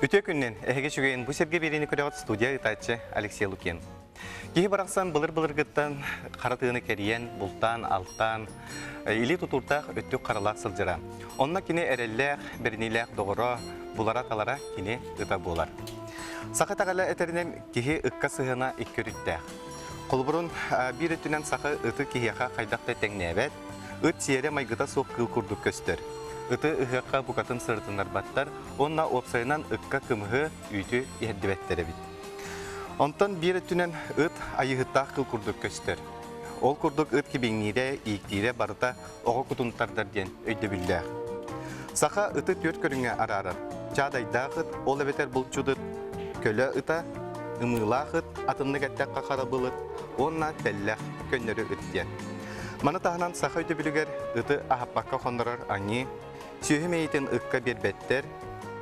Үтүө күннэн, эһиги үчүгэйин бу сиргэ биэриини көрөҕүт студия ыытааччы Алексей Лукин. Киһи барахсан былыр-былыргыттан хара тыаны кэрийэн, бултаан, алтаан, илии тутуурдаах өттүк харалаах сылдьара. Онно кини эрэллээх, бэриниилээх доҕоро, булара-талара кини ыта буолар. Саха итэҕэлэ этэринэн киһи ыкка сыһыана икки өрүттээх. Холобурун, биир өттүнэн саха ыты киһиэхэ хайдах да тэҥнээбэт, ыт сиэрэ-майгыта суох кыыл курдук көстөр. Ыты ыһыахха букатын сырытыннарбаттар уонна уопсайынан ыкка кымыһы, үүтү иһэрдибэттэр эбит. Онтон биир өттүнэн ыт айыыһыттаах кыл курдук көстөр. Ол курдук ыт кибиҥниирэ, ииктиирэ барыта оҕо кутун тардар диэн өйдөбүллээх. Саха ыты түөрт көрүҥҥэ араарар. Чаадайдаах ыт, ол эбэтэр булчут ыт, көлө ыта, ымыылаах ыт, атыннык эттэххэ харабыл ыт уонна тэллэх, көннөрү ыт диэн. Маны таһынан саха өйдөбүлүгэр ыты аһаппакка хоннорор аньыы, Сүөһү мэйиитин ыкка биэрбэттэр,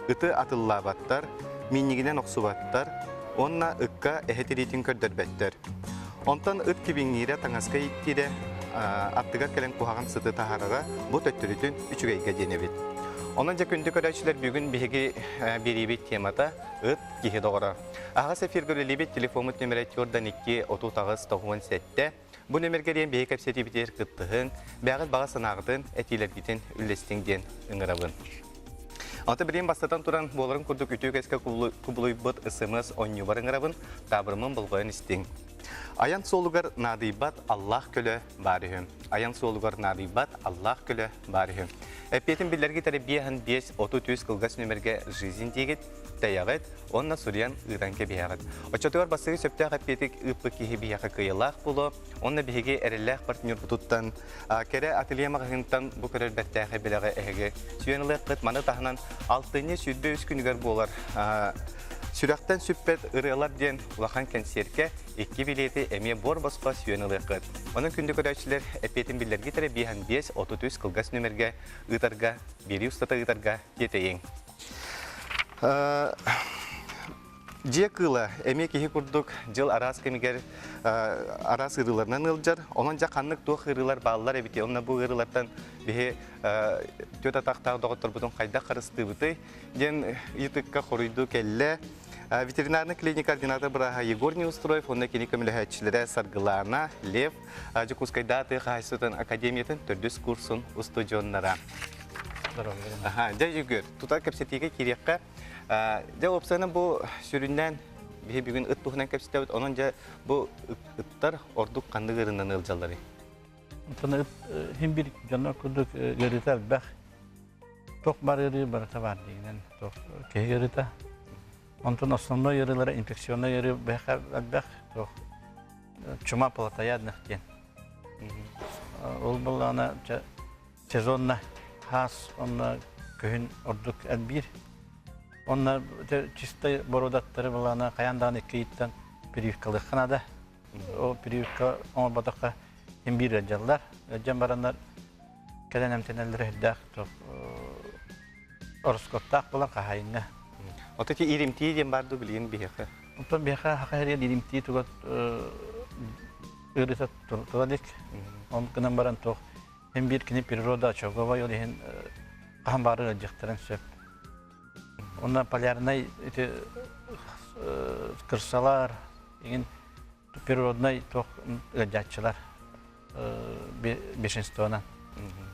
ыты атыллаабаттар, миинньигинэн охсубаттар уонна ыкка эһэ тириитин көрдөрбөттөр. Онтон ыт кибиҥниирэ, таҥаска ииттиирэ, аттыгар кэлэн куһаҕан сыты таһаарара бу төттөрүтүн үчүгэйгэ диэн эбит. Онон дьэ күндү көрөөччүлэр бүгүн биһиги биэриибит темата ыт киһи доҕоро. Аһаҕас эфиргэ үлэлиибит телефоммут нүөмэрэ 4 2 38 97 Бу нүөмэргэ диэн биһи кэпсэтиибитигэр кыттыһыҥ, бэйэҕит баҕа санааҕытын, этиилэргитин үллэстиҥ диэн ыҥырабын. Онто билигин бастатан туран, буоларын курдук үтүө кэскэ кубулуйбут СМС оонньуубар ыҥырабын, таабырымын болҕойон истиҥ. Айан суолугар наадыйбат Аллаах көлө баар үһү. Айан суолугар наадыйбат Аллаах көлө баар үһү. Эппиэтин биллэргит эрэ 5 33 кылгас нүөмэргэ «Жизнь» диигит, тэйэҕит уонна суруйан ыытан кэбиһэҕит. Оччотугар бастакы сөптөөх эппиэти ыыппыт киһи биһиэхэ кыайыылаах буолуо уонна биһиги эрэллээх партнербутуттан кэрэ ателье маҕаһыынтан бу көрөр бэртээхэй бэлэҕи эһиги сүүйэн ылыаххыт. Маны таһынан алтынньы 23 күнүгэр буолар Сүрэхтэн сүппэт ырыалар диэн улахан кэнсиэркэ икки билиэти эмиэ буор босхо сүүйэн ылыаххыт. Онон күндү көрөөччүлэр эппиэтин биллэргит эрэ 5 33 кылгас нүмергэ ыытарга, биэрии устата ыытарга тиэтэйиҥ. Дьиэ кыыла эмиэ киһи курдук дьыл араас кэмигэр араас ыарыыларынан ыалдьар. Онон дьэ ханнык туох ыарыылар бааллар эбитий? Онно бу ыарыылартан биһи түөрт атахтаах доҕотторбутун хайдах харыстыыбытый? диэн ыйытыкка хоруйдуу кэллэ. Ветеринарный клиника ординатор бырааһа Егор Неустроев уонна кини көмөлөһөөччүлэрэ Саргылаана, Лев, Дьокуускайдааҕы тыа хаһаайыстыбатын академиятын төрдүс курсун устудьуоннара. Дьэ, Егор, тута кэпсэтиигэ киириэххэ. Дьэ, уопсайынан бу сүрүннээн биһи бүгүн ыт туһунан кэпсэтэбит. Онон дьэ бу ыттар ордук ханнык ыарыынан ыалдьалларый? Онтон ыт хин бир дьоннор курдук ыарыыта элбэх. Туох бар ыарыы барыта баар диигинэн туох киһи ыарыыта. Онтон основной ыарыылара инфекционнай ыарыы бэхэ элбэх туох чума плотоядных диэн. Ол буоллаҕына сезонна хаас онно күһүн ордук элбиир. Онно чистай бородаттары былаана хайаан даҕаны икки ыйыттан прививкалыахха наада. Ол прививка оҥорботоххо син биир ыалдьаллар. Ыалдьан бараннар кэлэн эмтэнэллэрэ үрдээх ороскуоттаах буолан хаһаайыҥҥа. Ото ити иримтии диэн баар дуу билигин биһиэхэ? Онтон биһиэхэ хаха иһэригэр иримтии туга ыарыыта тура илик. Ол гынан баран туох Син биир кини природа очаговай, ол иһин хаһан баары ыалдьыахтарын сөп. Онно полярнай ити кырсалар, игин природнай туох ыалдьааччылар бешенствонан.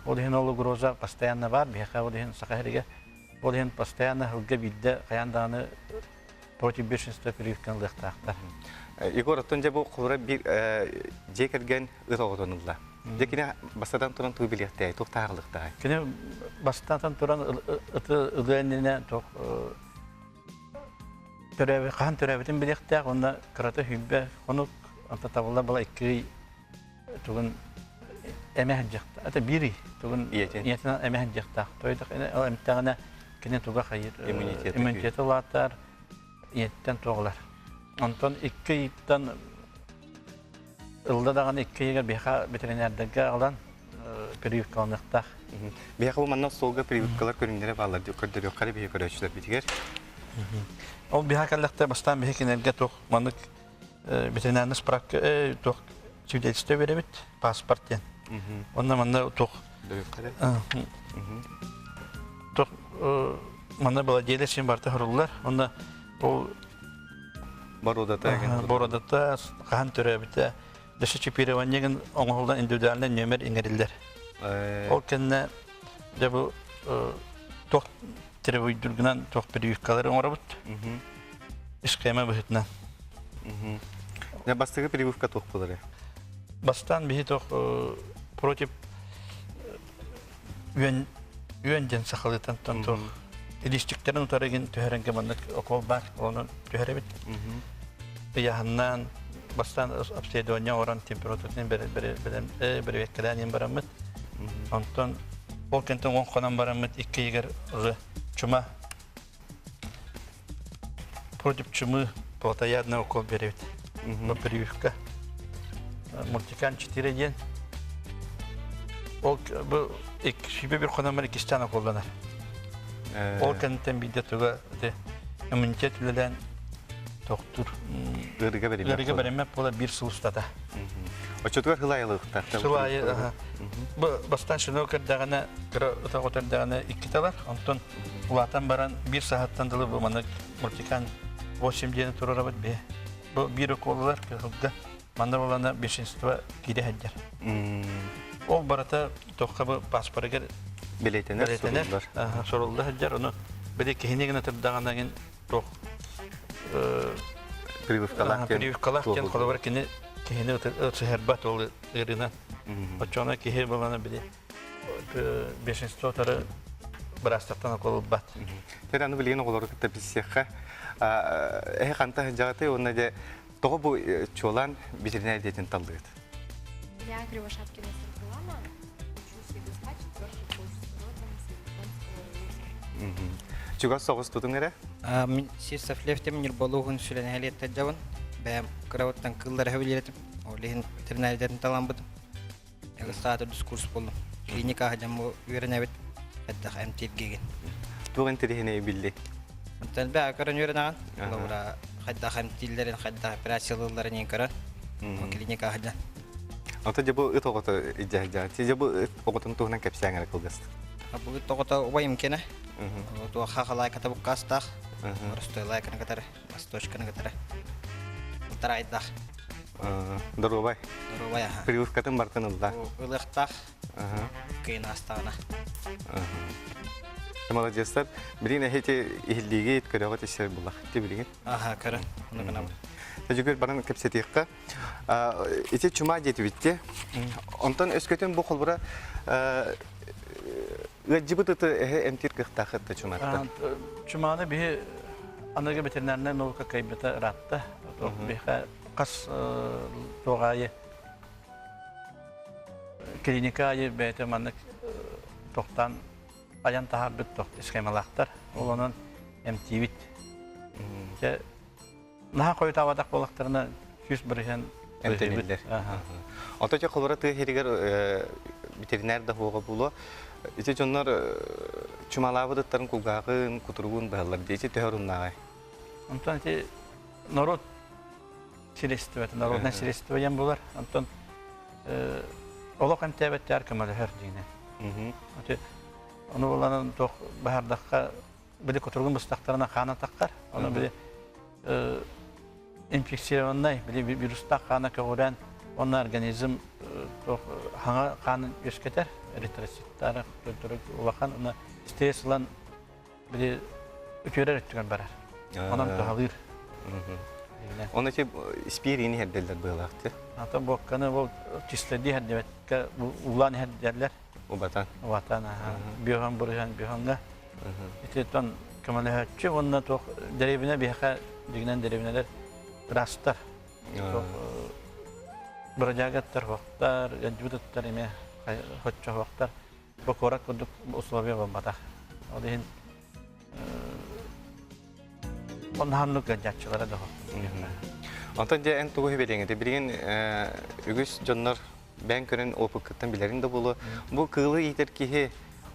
Ол иһин ол угроза постоянно бар, биһиэхэ ол иһин Саха сиригэр ол иһин постоянно сылга биирдэ хайаан даҕаны против бешенства прививканы ылыахтаахтар. Егор, оттон дьэ бу холура биир дьиэ кэргэн ыт оҕотун ылла. Дьэ кини бастатан туран тугу билиэхтээй, туох тааҕылыктаай? Кини бастатан туран ыты ылыа иннинэ туох төрөөбүт хаһан төрөөбүтүн билиэхтээх уонна кырата сүүрбэ хонук онто табылла була икки ый тугун эмэ сылдьыахтаах это биир ый тугун ийэтин эмэ сылдьыахтаах тойдох эмтэҕинэ кини туга хайыр иммунитета улаатар ийэттэн туоҕулар онтон икки ыйыттан Ылла даҕаны икки ыйыгар биһиэхэ ветеринардарга аҕалан прививкаланыахтаах. Биһиэхэ бу манна остуолга прививкалар көрүҥнэрэ бааллар көрдөрүөххэ эрэ биһиги көрөөччүлэрбитигэр. Ол биһа кэллэхтэ бастаан биһи кинилэргэ туох маннык ветеринарный справка туох свидетельство беребит паспорт диэн. Онно манна туох туох манна владелец син барта хоруллар. Онно ол Бородата бородата хаһан төрөөбүтэ дөссө чипированиегын оҥоһуллан индивидуальный нүөмэр иҥэриллэр. Ол кэннэ дьэ бу туох теревойдургунан туох прививкалары оҥоробут. Схема быһыытынан. Бастакы прививка туох буолар? Бастаан биһи туох против үөн үөн диэн сахалыытан туох илиистиктэрин утары түһэрэнгэ маннык окол баар онон түһэрэбит. Ыйаһыннаан бастаан обследование оҥорон температуратын бэрэбиэркэлээн бараммыт. Онтон ол кэнтэн он хонон бараммыт икки ыйыгар уже чума против чумы плотоядный укол беребит. Бу прививка. Мультикан 4 диэн. Ол бу сүүбэ бир хонон иккистээн уколланар. Ол кэнниттэн биирдэ туга иммунитет үлэлээн тохтуур. Ыарыыга бэриммэт. Ыарыыга бэриммэт буола биир сыл устата. Оччотугар сыл аайы ылыахтаах. Сыл аайы бу бастаан щенок эрдэҕинэ кыра ытах эрдэҕинэ иккитэ бар. Онтон улаатан баран биир саһаттан дылы бу маннык мультикан 8 диэни туруорабыт бие. Бу биир уколлар кыһылга манна болана бешенство киирэ сылдьар. Ол барыта тохха бу паспорыгар билетенер суруллар. Сурулла сылдьар. Ону били киһини гына тырдаҕына туох прививкалаах прививкалаах диэн холобур кини киһини сыһарбат ол ыарыынан. Оччоҕуна киһи болана били бешенство утары быраастартан уколулбат. Тэр аны билигин оҕолору кытта билсиэххэ эһи ханта сылдьаҕытый уонна дьэ тоҕо бу чуолаан ветеринар идэтин таллыгыт? Я Кривошапкина Саргылана, учусь ЕГСК, четвертый курс, родом с Японского вуза. Чугас соҕус тутуҥ эрэ? Мин Сивцев Левтем Ньурбалууһун сүлэнэһэлиэттэр дьабын. Бэйэм кырабыттан кыыллар эһэ билиэтим. Ол иһин ветеринар идэтин таламмытым. Эгыстааты дискурс буоллум. Клиника дьамму үөрэнэбит. Хайдах эмтииргигин. Туох интэриэһинэй билли? Онтон бээ көрөн үөрэнэҕин. Холобура хайдах эмтииллэрин, хайдах операциялыылларын иин көрөн. Клиника сылдьан. Ото дьэ бу ыт оҕото идьэһдьэҕин. Дьэ бу ыт оҕотун туһунан кэпсээҥ эрэ кылгастык. Бу ыт оҕото убайым кэнэ. Туохха халаайката буккаастаах. Простой лайканы кытары, восточканы кытары. Тарайдах. Доруобай. Доруобай аха. Прививкатын бартын ылла. Ылыахтаах. Кыйын астаҕына. Молодецтар. Билигин эһити иһиллиигит, көрөҕүт иссэр буллах. Ти билигин. Аха, көрөн. Ону гынабын. Тэжүгүр баран кэпсэтиэххэ. Ити чума диэтибитти. Онтон өскөтүн бу холбура ыаддьыбыт ыты эһэ эмтиир кыахтаах ытта чуматта. Чуманы биһи аныгы ветеринарнай наука кыайбыта ыраатта. Биһиэхэ хас туох аайы клиника аайы бэйэтэ маннык тохтоон айан таһаарбыт схемалаахтар. Ол онон эмтиибит. Дьэ наһаа хойутаабатах буоллахтарына 100% эмтэниллэр. Ото дьэ холоро тыа сиригэр ветеринар да суоҕа буолуо. Ити дьоннор чумалаабыт ыттарын кулгааҕын, кутуругун быһаллар дии. Ити төһө оруннааҕай? Онтон ити народ средствота, народное средство диэн буолар. Онтон олох эмтээбэттээр көмөлөһөр диинэ. Ону буланан туох баһардахха били кутуругун быстахтарына хаана таххар. Ону били инфицированнай били вирустаах хаана көҕүрээн онно организм туох хаҥа хаанын үөскэтэр эритроциттара улахан уонна стресс ылан били үтүөрэр өттүгэр барар. Онон туһалыыр. Оны ити испиириини иһэрдэллэр быһыылаах Ата буокканы ол числэдии иһэрдибэккэ улаан иһэрдэллэр. Убатан. Убатан, бүөһөн буруһан бүөһөҥҥө. Ити тон көмөлөһөөччү уонна туох дэриэбинэ биһиэхэ дьиҥинэн дэриэбинэлэр ыраастар. Туох бырадьаагаттар хуохтар, ыалдьыбыт эмиэ хоччо хуохтар. Бу куорат курдук условия буолбатах. Ол иһин оннук ыалдьааччылара да Онтон дьэ эн тугу билиэҥ этэй? Билигин үгүс дьоннор бэйэҥ көрөн опыккыттан билэриҥ да буолуо. Бу кыылы иитэр киһи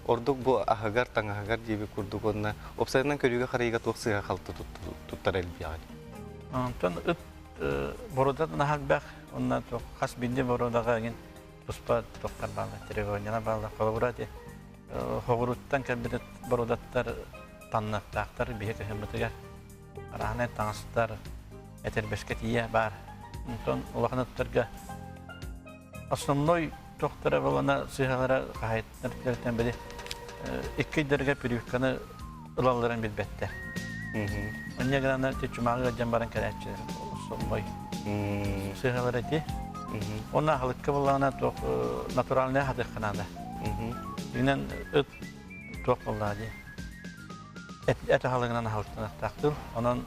Ордук бу аһыгар, таҥаһыгар диэби курдук уонна уопсайынан көрүүгэ-харайыыга туох сыыһа-халты туттара элбиэҕэй? Онтон ыт боруодата наһаа элбэх. Онно хас биирдии боруодаҕа эҥин туспа тохтор бааллар, требованиялар бааллар. Холобура ити хоҕуруттан кэлбит боруодаттар танныахтаахтар биһи кыһыммытыгар. Арааһынай таҥастар, этэрбэскэ тиийэ баар. Онтон улахан ыттарга основной тохтора буолана сыһалара хаһайыттар били икки ыйдарыгар прививканы ылалларын билбэттэр. Онньа гынан чумааҕы ыалдьан баран кэлээччилэр основной сыһалара ити. Онно аһылыкка буоллаҕына туох натуральнай аһатыахха наада. Инэн ыт туох буоллаҕа дии. Эт аһылыгынан аһылыктаныахтаахтын. Онон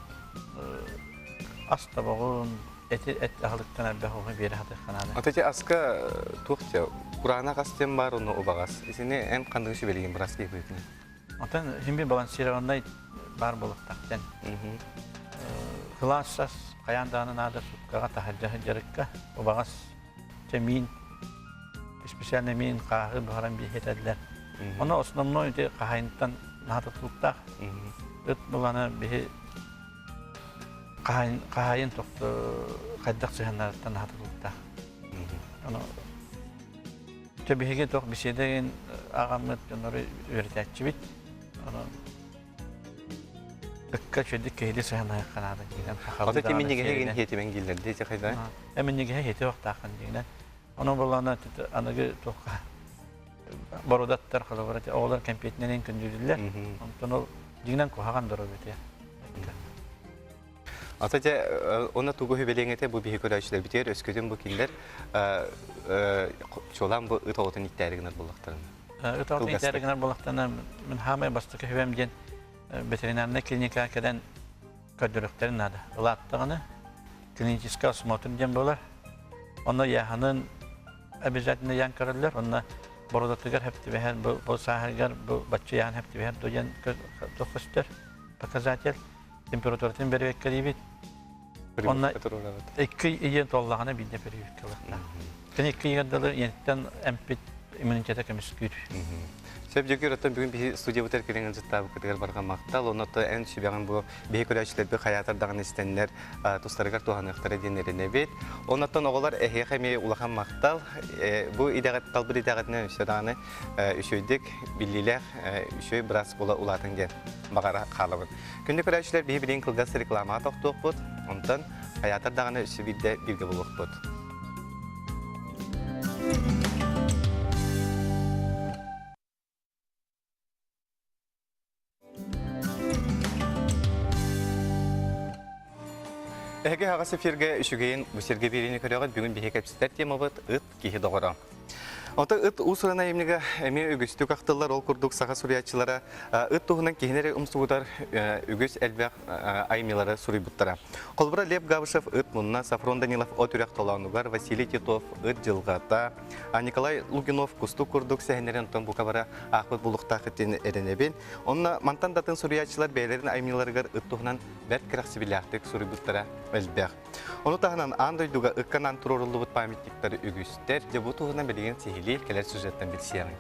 ас тобоҕун, эти эт аһылыктан элбэх оҕо биэрэ сатыахха наада. Ата ити аска туох те кураанах ас диэн баар уну убаҕас. Исини эн ханныгы сүбэлиигин быраас киһи быһыытынан? Онтон химби балансированнай баар буолуохтаах дэн. Кылаас ас хайаан даҕаны наада суткаҕа таһырдьа сылдьарыкка убаҕас чэ миин специально миин хааһы буһаран биһэтэллэр. Ону основной ити хаһайынтан наһаа тутулуктаах. Ыт булана биһи хаһайын хайдах сыһыаннарыттан наһаа тутулуктаах. Ону Чэ биһиги туох беседа аҕаммыт дьоннору үөрэтээччибит. Онон ыкка үчүгэйдик киһилии сыһыаннаһыахха наада диинэн хахалыы Ата тиминньигэһэ гин хиэтимэн кииллэрди ити хайда? Эминньигэһэ хиэти охтааххын диинэн. Онон буоллаҕына аныгы туохха бородаттар холобура оҕолор кэмпиэтинэн күндүлүллэр. Онтон ол дьиҥинэн куһаҕан доруобуйата. Ата дьэ онно тугу үһүбэлиэҥ этэ бу биһи көрөөччүлэрбитигэр өскөтүн бу кинилэр чуолаан бу ыт оҕотун иттээри гынар буоллахтарына. Ыт оҕотун иттээри гынар буоллахтарына мин хаамай бастакы үһүбэм диэн ветеринарнай клиникаҕа кэлэн көрдөрүөхтэрин наада. Ылааттаҕына клинический осмотр диэн буолар. Онно яһанын обязательно ян көрөллөр. Онно бородатыгар хэптибэһэр, бу сааһыгар бу бачча яһан хэптибэһэр диэн көстөр показатель. Температуратын бэрэбиэркэлиибит. Онно икки ыйын туоллаҕына биирдэ бэрэбиэркэ ылыахтаах. Кини икки ыйыгар дылы ийэттэн эмпит иммунитета көмүскүүр. Сөп Дьөгүөр, оттон бүгүн биһи студиябытыгар кэлэн ыалдьыттаабыккытыгар барҕа махтал. Онно эн сүбэҕин бу биһи көрөөччүлэрбит хайаатар даҕаны истэннэр тустарыгар туһаныахтара диэн эрэнэбит. Оннуттан оҕолор эһиэхэ эмиэ улахан махтал. Бу идэҕит талбыт идэҕитинэн өссө даҕаны үчүгэйдик биллиилээх үчүгэй быраас буола улаатыҥ диэн баҕара хаалабын. Күндү көрөөччүлэр биһи билигин кылгас рекламаҕа тохтуохпут. Онтон хайаатар даҕаны өссө биирдэ бииргэ булуохпут. Эһиги аҕас эфиргэ үчүгэйин бу сиргэ биэриини көрөҕүт. Бүгүн биһиги кэпсэтэр темабыт ыт киһи доҕоро. Ото ыт уус-уран айымньыга эмиэ үгүстүк ахтыллар. Ол курдук саха суруйааччылара ыт туһунан киһини эрэ умсугутар үгүс элбэх айымньылары суруйбуттара. Холобура Лев Габышев «Ыт мунна», Сафрон Данилов «От үрэх толоонугар», Василий Титов «Ыт дьылҕата», Николай Лугинов «Кустук курдук» сэһэннэрин онтон бука бара аахпыт булуктаах итин эрэнэбин. Онно мантан датын суруйааччылар бэйэлэрин айымньыларыгар ыт туһунан бэрт кэрэхсэбиллээхтик суруйбуттара элбэх. Ону таһынан аан дойдуга ыкканан туруоруллубут памятниктар үгүстэр. Дьэ бу туһунан билигин сиһилии кэлэр сюжеттан билсиэҕиҥ.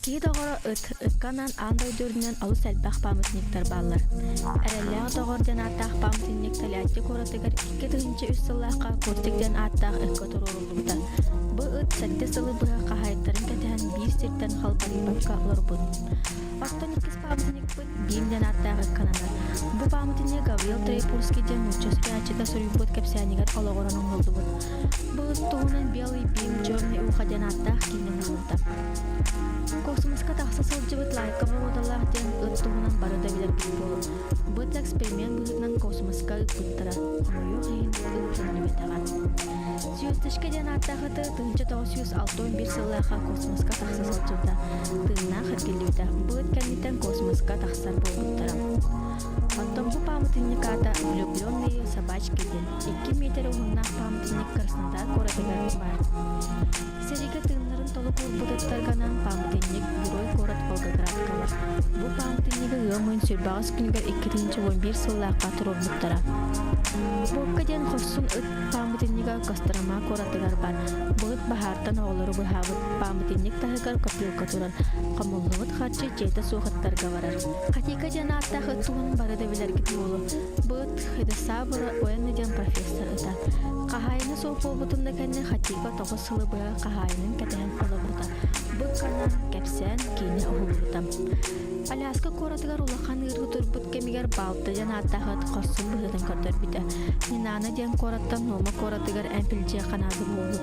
Киһи доҕоро ыт, ыкка анаан аан дойду үрдүнэн олус элбэх памятниктар бааллар. Эрэллээх доҕор диэн ааттаах памятник Тольятти куоратыгар 2003 сыллаахха Костик диэн ааттаах ыкка туруоруллубута. Бу ыт сэттэ сылы быһа хаһаайыттарын кэтэһэн биир сиртэн халбарыйбакка олорбут. Оттон иккис памятникпыт Бим диэн ааттаах ыккананар. Бу памятник Гаврил Троепольский диэн нуучча суруйааччыта суруйбут кэпсээнигэр олоҕуран оҥоһуллубут. Бу туһунан Белый Бим Черный ухо диэн ааттаах киинэ уһуллубута. Космоска тахса сылдьыбыт Лайка боруодалаах диэн ыт туһунан бары да билэрбит буолуо. Бу да эксперимент быһыытынан космоска ыыппыттара, хомойуох иһин, ыт төннүбэтэҕэ. Звездочка диэн ааттаах ыты 1961 сыллаахха космоска тахса сылдьыбыта, тыыннаах эргиллибитэ. Бу ыт кэнниттэн космоска тахсар буолбуттара. Оттон бу пааматынньык аата «Влюбленные собачки» диэн 2 миэтэрэ уһуннаах пааматынньык Краснодар куоратыгар баар. Сэриигэ тыыннарын толук уурбут ыттарга анаан пааматынньык Герой куорат Волгоградка баар. буолар. Бу пааматынньыгы ыам ыйын сүрбэҕис күнүгэр 2011 сыллаахха туруорбуттара. Бобка диэн хорсун ыт пааматынньыга Кострома куоратыгар баар. Бу ыт баһаартан оҕолору быһаабыт пааматынньык таһыгар копилка турар. Хомуллубут харчы дьиэтэ суох ыттарга барар. Хатика диэн ааттаах ыт туһунан бары да билэргит буолуо. Бу ыт Хидасабура Уэнна диэн профессор ыта. Хаһаайына суох буолбутун да кэннэ Хатика 9 сылы быһа хаһаайынын кэтэһэн олорбута. Бу ыккарынан кэпсээн киинэ уһуллубута. Аляска куоратыгар улахан ыарыы турбут кэмигэр Балта диэн ааттаах ыт хорсун быһыытын көрдөрбүтэ. Нинана диэн куораттан Нуома куоратыгар эмпилдьиэ ханаады буолбут.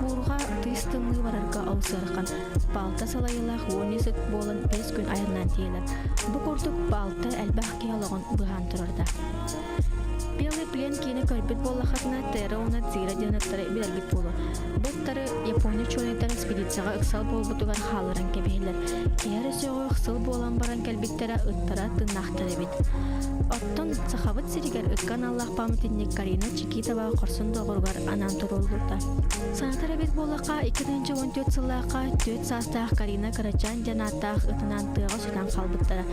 Буурҕа тыйыс тымныы барарга олус ыарахан. Балта салайыылаах 13 ыт буолан 5 күн айаннаан тиийэлэр. Бу курдук Балта элбэх киһи олоҕун быһаан турарда. Белый плен киинэ көрбүт буоллаххытына, Терра уонна Цира диэн ыттары билэргит буолуо. Бу ыттары Япония учуонайдар экспедицияҕа ыксал буолбутугар хаалларан кэбиһэллэр. Киһи эрэ сөҕүөх сыл буолан баран кэлбиттэрэ ыттара тыыннаахтар эбит. Оттон Сахабыт сиригэр ыкка аналлаах памятник Карина Чикитова хорсун доҕоругар анаан туруоруллубута. Санатар эбит буоллахха, 2014 сыллаахха 4 саастаах Карина Кырачаан диэн ааттаах ытынан тыаҕа сүтэн хаалбыттара.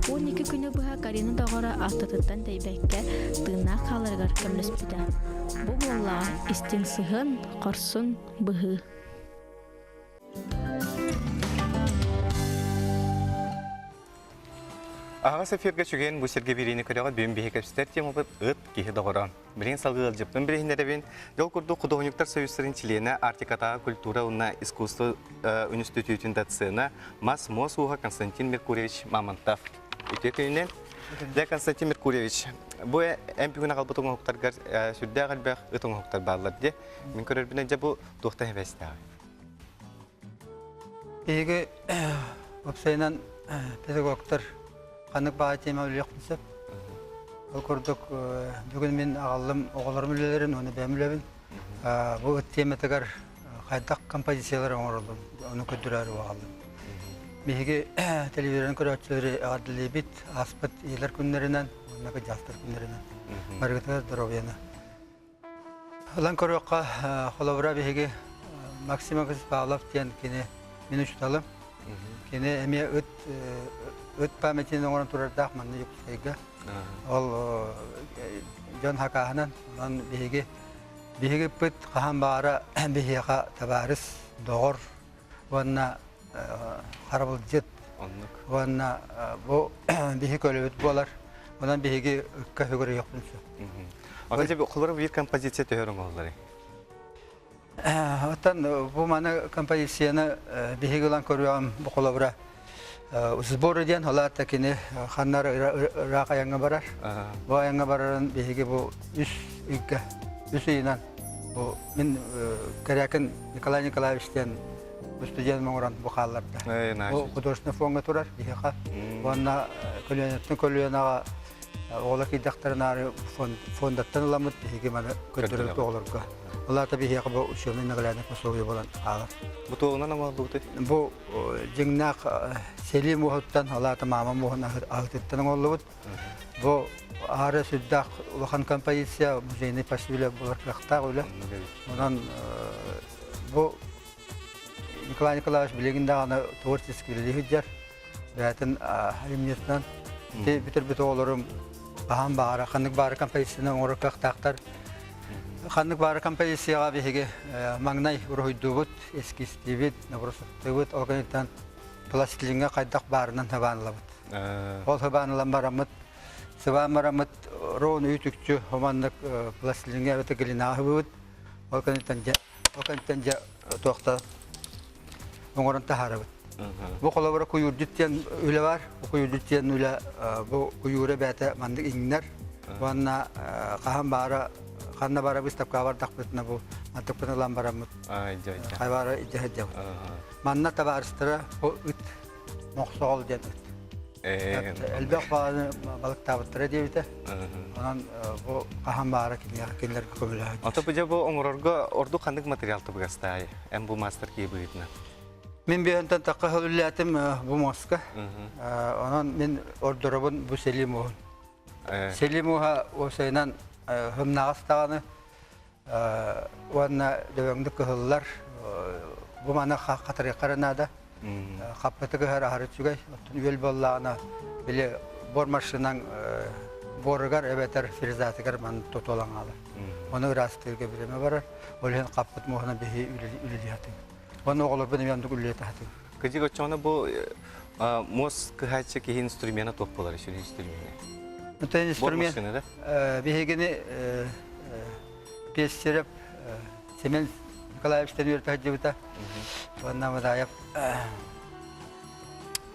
12 күнү быһа Карина доҕоро аттытыттан тэйбэккэ, тыыннаах хааларыгар көмөлөспүтэ. Бу буоллаҕа истиҥ сыһыан, хорсун быһыы. Аһаҕас эфиргэ чүгэн бу сиргэ бириини көрөҕө бүгүн биһи кэпсэтэр темабыт ыт киһи доҕоро. Билигин салгыы ыалдьыппын билиһиннэрэбин. Дьол курдук худуоһунньуктар союзтарын чилиэнэ Арктикатааҕы культура уонна искусство үнүстүтүүтүн доцена мас муос ууһа Константин Меркурьевич Мамонтов. Үтүө күнүнэн. Дьэ, Константин Меркурьевич, бу эн бүгүн аҕалбыт оҥоһуктаргар сүрдээх элбэх ыт оҥоһуктар бааллар дии. Мин көрөрбүнэн дьэ бу туохтан эбэстээҕий? Биһиги уопсайынан педагогтар ханнык баҕа тема үлэлиэхпин сөп. Ол курдук бүгүн мин аҕаллым оҕолорум үлэлэрин уонна бэйэм үлэбин. Бу ыт тематыгар хайдах композициялар оҥороллун ону көрдөрөөрү аҕаллым. Биһиги телевизорын көрөөччүлэри эҕэрдэлиибит ааспыт ийэлэр күннэринэн уонна кырдьаҕастар күннэринэн. Барыгытыгар доруобуйаны. Ылан көрүөххэ, холобура биһиги Максим Максимович Павлов диэн кини мин учууталым. Кини эмиэ ыт ыт памятин оҥорон турардаах манна Дьокуускайга. Ол дьон хакааһынан, онон биһиги биһиги ыппыт хаһан баара биһиэхэ табаарыс, доҕор уонна харабылдьыт уонна бу биһи көлөбүт буолар. Онон биһиги ыкка сүгүрүйүөхпүн сөп. Оттон дьэ холобура биир композиция төһөр оҥоһулларый? Оттон бу маны композицияны биһиги ылан көрүөҕүм бу холобура сборы диэн ол аата кини ханна ыраах айаҥҥа барар. Бу айаҥҥа барарын биһиги бу үс ыйга үс ыйынан бу мин Корякин Николай Николаевич диэн студент оҥорон бу хаалларда. Бу художественный фоҥҥа турар биһиэхэ. Уонна көлүөнэттэн көлүөнэҕэ оҕолор киирдэхтэрин аары фондаттан ыламмыт биһиги маны көрдөрөбүт оҕолорго. Ол аата биһиэхэ бу учебный наглядный пособие буолан хаалар. Бу туоҕунан оҥоһуллубутай? Бу дьиҥнээх сэлии муоһуттан, ол аата маама муоһун аһытыттан оҥоһуллубут. Бу аары сүрдээх улахан композиция, музейный пособие буолар кыахтаах үлэ. Онон бу Николай Николаевич билигин даҕаны творческий үлэлии сылдьар. Бэйэтин айымньытынан ити бүтэрбит оҕолорум хаһан баара, ханнык баара композицияны оҥорор кыахтаахтар. Ханнык баара композицияҕа биһиги маҥнай уруһуйдуубут, эскизтиибит, набросоктуубут, ол кэнниттэн пластилиҥҥа хайдах баарынан сыбаан ылабыт. Ол сыбаан ылан бараммыт, сыбаан бараммыт роон үүт-үкчү хоманнык пластилиҥҥа эбэтэр глинаҕа сыбыыбыт. Ол кэнниттэн дьэ Ол кэнниттэн дьэ туохта оҥорон таһаарабыт. Бу холобура куйуурдьут диэн үлэ бар. Бу куйуурдьут диэн үлэ бу куйуура бэйэтэ маннык иҥнэр. Уонна хаһан баара ханна баара выставкаҕа бардахпытына бу мантыкпын ылан бараммыт хайбаара илдьэ сылдьабыт. Манна табаарыстара бу ыт мохсоҕол диэн ыт. Элбэх баҕаны балыктаабыттара диэбитэ. Онон бу хаһан баара кинилэргэ көмөлөһө. Ото бу дьэ бу оҥорорго ордук ханнык материал табыгастаай? Эн бу мастер киһи быһыытынан. Мин биһэнтэн тахха үллээтим бу муоска. Онон мин ордоробун бу сэлии муоһун. Сэлии муоһа уопсайынан хымнаҕас даҕаны уонна дөбөҥнүк кыһыллар. Бу маны хатарыахха эрэ наада. Хаппыты кыһар аһары үчүгэй. Оттон үөл буоллаҕына, били бор машинаҥ боругар эбэтэр фрезатыгар маны тотуолаҥ хаалар. Ону ыраастыырга бириэмэ барар. Ол иһин хаппыт муоһунан биһи үлэлии сатыыбыт. Уонна оҕолорбун эмиэ оннук үлэлэтэ сатыыбын. Кырдьык оччоҕуна бу муос кыһааччы киһи инструмена туох буолар сүрүн инструмена? Это инструмент биһигини Пестерев Семен Николаевичтан үөрэтэ сылдьыбыта. Уонна Мыдаев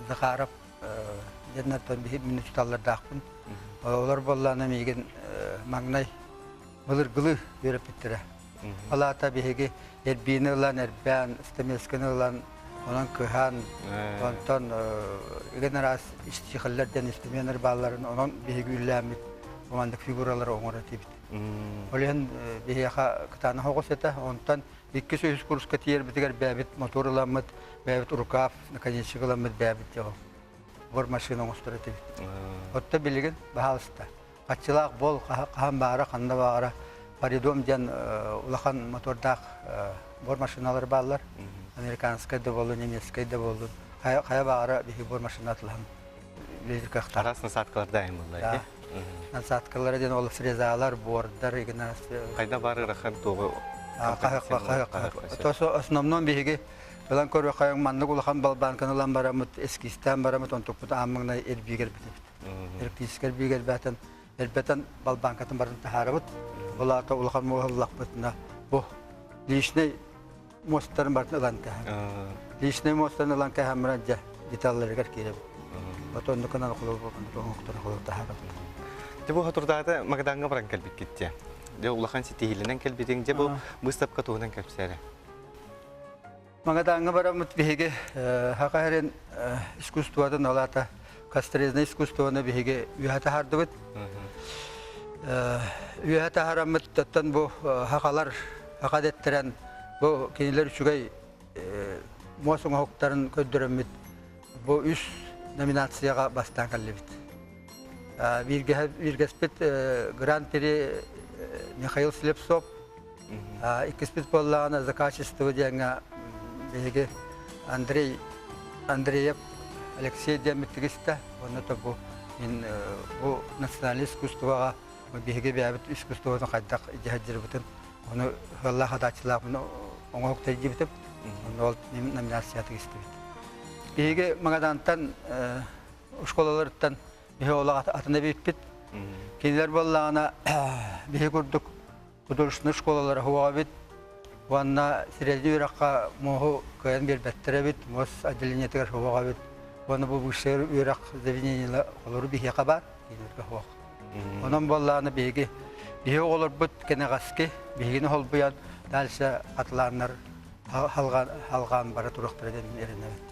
Захаров диэннэртэн биһи мин учууталлардаахпын. Олор буоллаҕына миигин маҥнай былыргылыы үөрэппиттэрэ. Ол аата биһиги эрбиини ылан, эрбээн, стамесканы ылан, онон кыһан, онтон игин араас истихэллэр диэн инструменнар баалларын, онон биһиги үллээммит маннык фигуралары оҥоро этибит. Ол иһин биһиэхэ кытаанах оҕус этэ. Онтон иккис үһүс курска тиийэрбитигэр бэйэбит мотуор ыламмыт, бэйэбит рукав, наконечник ыламмыт бэйэбит дьоҕу бор машина оҥостор этибит. Отто билигин, баһаалыста, хаччылаах буол хаһан баара, ханна баара Паридом диэн улахан мотордаах бор машиналар бааллар. Американскай да буоллун, немецкэй да буоллун. Хайа баара биһиги бор машина атылаһан үлэлиир кыахтаах. Араас насадкалар аймыллар. Насадкалара диэн ол фрезалар, бордар, игнас. Хайда баар ырахан туоҕу Хаһык, хаһык. Тосо основном биһиги ылан көрүөххэ маннык улахан балбаанканы ылан бараммыт, эскизтээн бараммыт, онтукпут ааммыҥнай эрбиигэр бүтэбит. Электрическэй эрбиигэр элбэтэн, элбэтэн балбаанкатын барын таһаарабыт. Ол аата улахан муоһаллахпытына бу личный муостарын барытын ылан кэһэн. Личный муостарын ылан кэһэн баран дьэ деталларыгар киирэбит. Отонну кынан холобур оҥохтору холобур таһаарабыт. Дьэ бу хотурдаата Магадаҥҥа баран кэлбиккит дьэ. Дьэ улахан ситиһиилэнэн кэлбитиҥ. Дьэ бу быыстапка туһунан кэпсээрэ. Магадаҥҥа бараммыт биһиги Саха сирин искусствотын ол аата кострезнай искусствоны биһиги үөһэ таһаардыбыт. Үөһэ таһаараммыт оттон бу сахалар саха дэттэрэн бу кинилэр үчүгэй муос оҥоһуктарын көрдөрөммүт бу үс номинацияҕа бастаан кэллибит. Бииргэспит Гран-при Михаил Слепцов Иккиспит буоллаҕына за качество диэҥҥэ биһиги Андрей Андреев Алексей диэммит тигистэ. Уонна то бу мин бу национальный искусствоҕа биһиги бэйэбит искусствобытын хайдах дьаһайдырбытын ону ыаллаах хадааччылаахпын оҥоһук тэрийбитим. Онно ол номинация тигистибит. Биһиги Магадантан школаларыттан биһи олох атын эбиппит. Кинилэр буоллаҕына биһи курдук художественнай школалара суох эбит уонна средний үөрэххэ муоһу кыайан биэрбэттэр эбит, муос отделениетыгар суох эбит. Уонна бу высшее үөрэх заведениелара олору биһиэхэ баар, кинилэргэ суох. Онон буоллаҕына биһиги биһи оҕолорбут кэнэҕэски биһигини холбуйан дальше хатылааннар халҕаан бара туруохтара диэн эрэнэбит.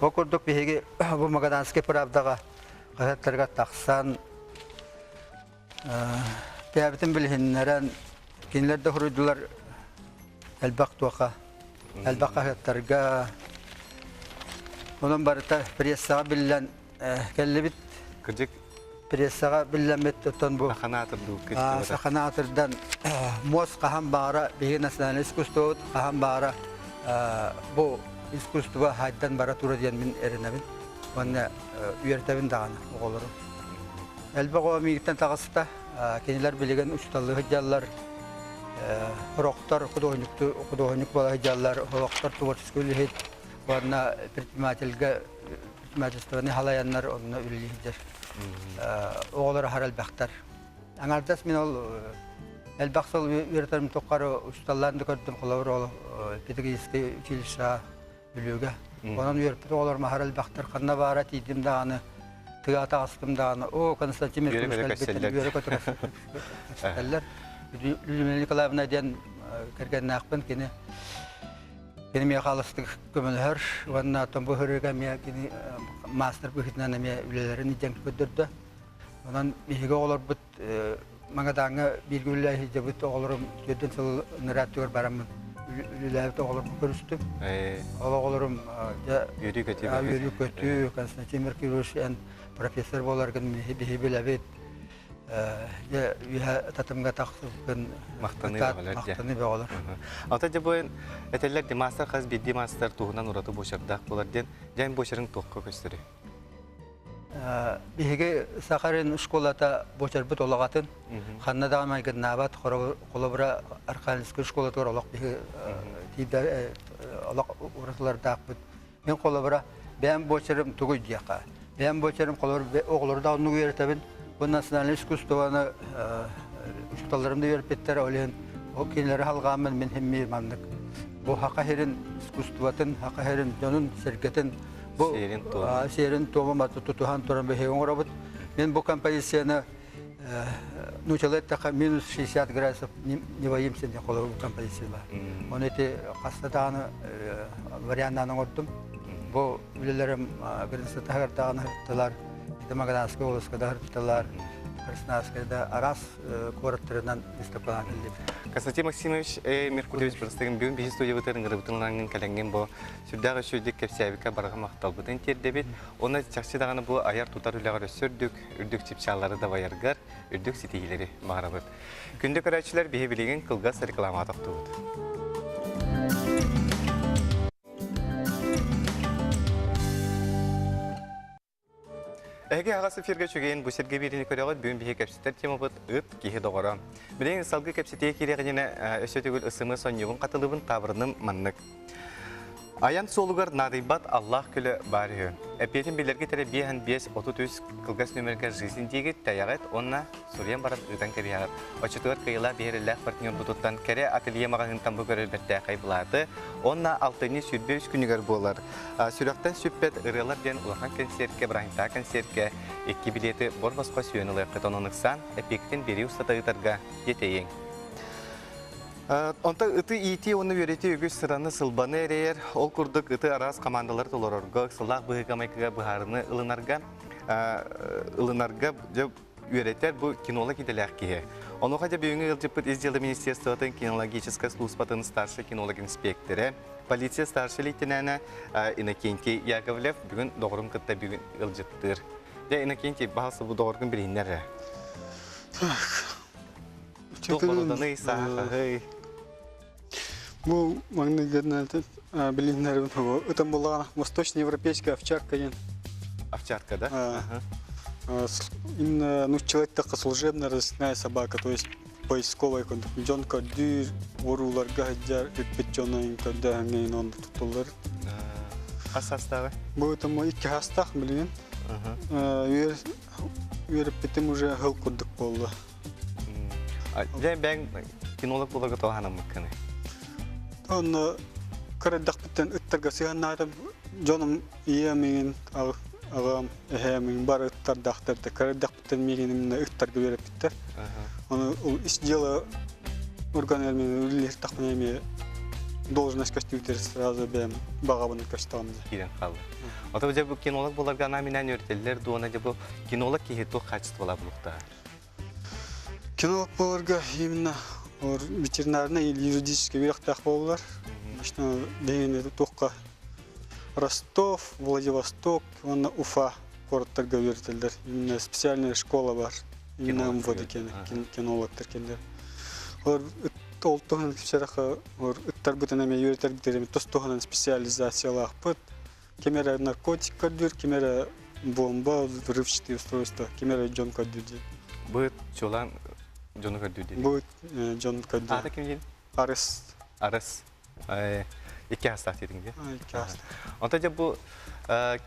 Ол курдук биһиги бу Магаданскай правдаҕа хаһыаттарга тахсан Бэйэбитин билиһиннэрэн, кинилэр да суруйдулар элбэх туоха, элбэх хаһыаттарга. Онон барыта прессаҕа биллэн кэллибит. Кырдьык. Прессаҕа биллэммит оттон бу Саханаатырдан муос хаһан баара биһиги национальный искусствобут хаһан баара бу искусство хайдан бара тура диэн мин эрэнэбин уонна үөрэтэбин даҕаны оҕолору. Элбэх оҕо миигиттэн таҕыста. Кинилэр билигин учууталлыы сылдьаллар. Сорохтор худуоһунньук буола сылдьаллар, сорохтор творческий үлэһит уонна предпринимательгэ предпринимательствоны халайаннар онно үлэлии сылдьар. Оҕолор аһар элбэхтэр. Аҥардас мин ол элбэх сыл үөрэтэрим тухары учууталлаан да көрдүм, холобур ол педагогическай училищеҕа Бүлүүгэ. Онон үөрпүт оҕолорум аһара элбэхтэр. Ханна баара тиийдим даҕаны, тыа таҕыстым даҕаны, о, Константин Меркулович кэлбит, үөрэ-көтө кэпсэтэллэр. Людмила Николаевна диэн кэргэннээхпин, кини кини миэхэ алыстык көмөлөһөр уонна оттон бу ырыга эмиэ кини маастар быһыытынан эмиэ үлэлэрин илдьэн көрдөрдө. Онон биһиги оҕолорбут Магадаҥҥа бииргэ үлэлээн сылдьыбыт оҕолорум төрдүн сыл ыныраа бараммын үлэлээбит оҕолорбун көрүстүм. Ол оҕолорум дьэ үөрүү-көтүү үөрүү-көтүү Константин Меркурьевич эн профессор буоларгын биһи билэбит. Дьэ үөһэ татымга тахсыбыккын Махтаныы бөҕөлөр дьэ. Махтаныы бөҕөлөр. Ата дьэ бу этэллэр ди маастар хас биирдии маастар туһунан ураты буочардаах буолар диэн. Дьэ эн буочарыҥ туохха көстөрүй? Биһиги Сахарин школата буочарбыт олоҕатын ханна даҕаны майгыннаабат холобура Архангельскай школатыгар олох биһиги тиийдэ олох уратылардаахпыт. Мин холобура бэйэм буочарым тугуй диэххэ. Бэйэм буочарым холобур оҕолору да оннук үөрэтэбин. Бу национальнай искусствоны учууталларым да үөрэппиттэр, ол иһин ол кинилэри халҕааммын мин химмиир маннык. Бу хака сирин искусствотын, хака сирин дьонун сэргэтин бу сиэрин туомун тутуһан туран биһиги оҥоробут. Мин бу композицияны нуучалыы эттэххэ минус 60 градусов не боимся диэн холобур композиция бар. Оны ити хаста даҕаны варианнаан оҥордум. Бу үлэлэрим граница таһыгар даҕаны сырыттылар, ити Магаданскай областка да сырыттылар, Красноярскайда араас куораттарынан выставкалаан кэллибит. Константин Максимович Меркурьевич бырастыгын бүгүн биһи студиябытыгар ыҥырыбытын кэлэҥҥин бу сүрдээх үчүгэйдик кэпсээбиккэ барҕа махталбытын тиэрдэбит. Уонна чахчы даҕаны бу айар-тутар үлэҕэр өссө үрдүк, үрдүк чыпчааллары дабайаргар үрдүк ситиһиилэри баҕарабыт. Күндү көрөөччүлэр, биһи билигин кылгас рекламаҕа тохтуубут. Эһиги аҕас эфиргэ үчүгэйин бу сиргэ бииrini көрөҕүт бүгүн биһи кэпсэтэр темабыт ыт киһи доҕоро. Билигин салгыы кэпсэтиэ киириэҕинэ өссө төгүл ысымы сонньугун хатылыбын таабырыным маннык. Айан суолугар наадыйбат Аллах көлө баар үһү. Эппиэтин билэргит эрэ 5 33 кылгас нүмергэ жизнь диигит, тэйэҕит уонна суруйан баран ыытан кэбиһэҕит. Оччотугар кыайыылаах биһирэллээх партнербутуттан кэрэ ателье маҕаһыынтан бу көрөр бэртээхэй былааты уонна алтынньы 23 күнүгэр буолар Сүрэхтэн сүппэт ырыалар диэн улахан кэнсиэркэ, бырааһынньыктааҕы кэнсиэркэ икки билиэти бор-босхо сүүйэн ылыаххыт. Онон ыксаан, эппиэккитин биэрии устата ыытарга тиэтэйиҥ. Онтон ыты иитии уонна үөрэтии үгүс сыраны-сылбаны эрэйэр. Ол курдук ыты араас командалары толорорго, ыксаллаах быһыыга-майгыга быһаарыны ылынарга, ылынарга дьэ үөрэтэр бу кинолог идэлээх киһи. Онуоха дьэ бүгүҥҥү ыалдьыппыт Ис дьыала министерствотын кинологическай службатын старшай кинолог-инспектора, полиция старшай лейтенана Иннокентий Яковлев бүгүн доҕорун кытта бүгүн ыалдьыттыыр. Дьэ, Иннокентий, баһылса бу доҕоргун билиһиннэр эрэ. Туох бороданы саахаһый? Бу маҥнайгы билиннэрин ытан буллаҕына восточноевропейская овчарка диэн. Овчарка, да? Именно нууччалыы эттэххэ служебная разыскная собака, то есть поисковая дьон көрдүүр, урууларга сылдьар, ыппыт дьону көрдөөһүҥҥэ онно туттуллар. Хас саастааҕый? Бу ытым икки саастаах билигин. Үөрэппитим уже сыл курдук буолла. Дьэ, бэйэҥ кинолог буоларга тоҕо санаммыккыный? Онно кыра эрдэхпиттэн ыттарга сыһыаннаатым. Дьонум ийэм миигин, аҕам, эһээм миигин бары ыттардаахтар да кыра эрдэхпиттэн миигин именно ыттарга үөрэппиттэр. Ону ол ис дьыала органа мен үлэлиэхтэхпинэ эмиэ должность көстүүтэр сразу бэйэм баҕабын көстөҕүм дии. Киирэн хаалла. Ото дьэ бу кинолог буоларга анаан-минээн үөрэтэллэр дуона дьэ бу кинолог киһи туох хаачыстыбалаах буолуохтааҕый? Кинолог буоларга именно ветеринарный или юридический үөрэхтээх буолаллар. Обычно биһигини туохха Ростов, Владивосток уонна Уфа куораттарга үөрэтэллэр. Именно специальная школа бар. Именно МВД кинологтар кэллэр. Олор ол туһунан кэпсэрэхэ ыттарбытын эмиэ үөрэтэрбит тус туһунан специализациялаахпыт. Ким эрэ наркотик көрдүүр, ким эрэ бомба, взрывчатые устройства, ким эрэ дьон көрдүүр диэн. Быт чулан дьону көрдүүр диэн. Быт дьон көрдүүр. Аата ким диэн? Арыс. Арыс. Икки астаах диэтиҥ дии. Икки астаах. Онто дьэ бу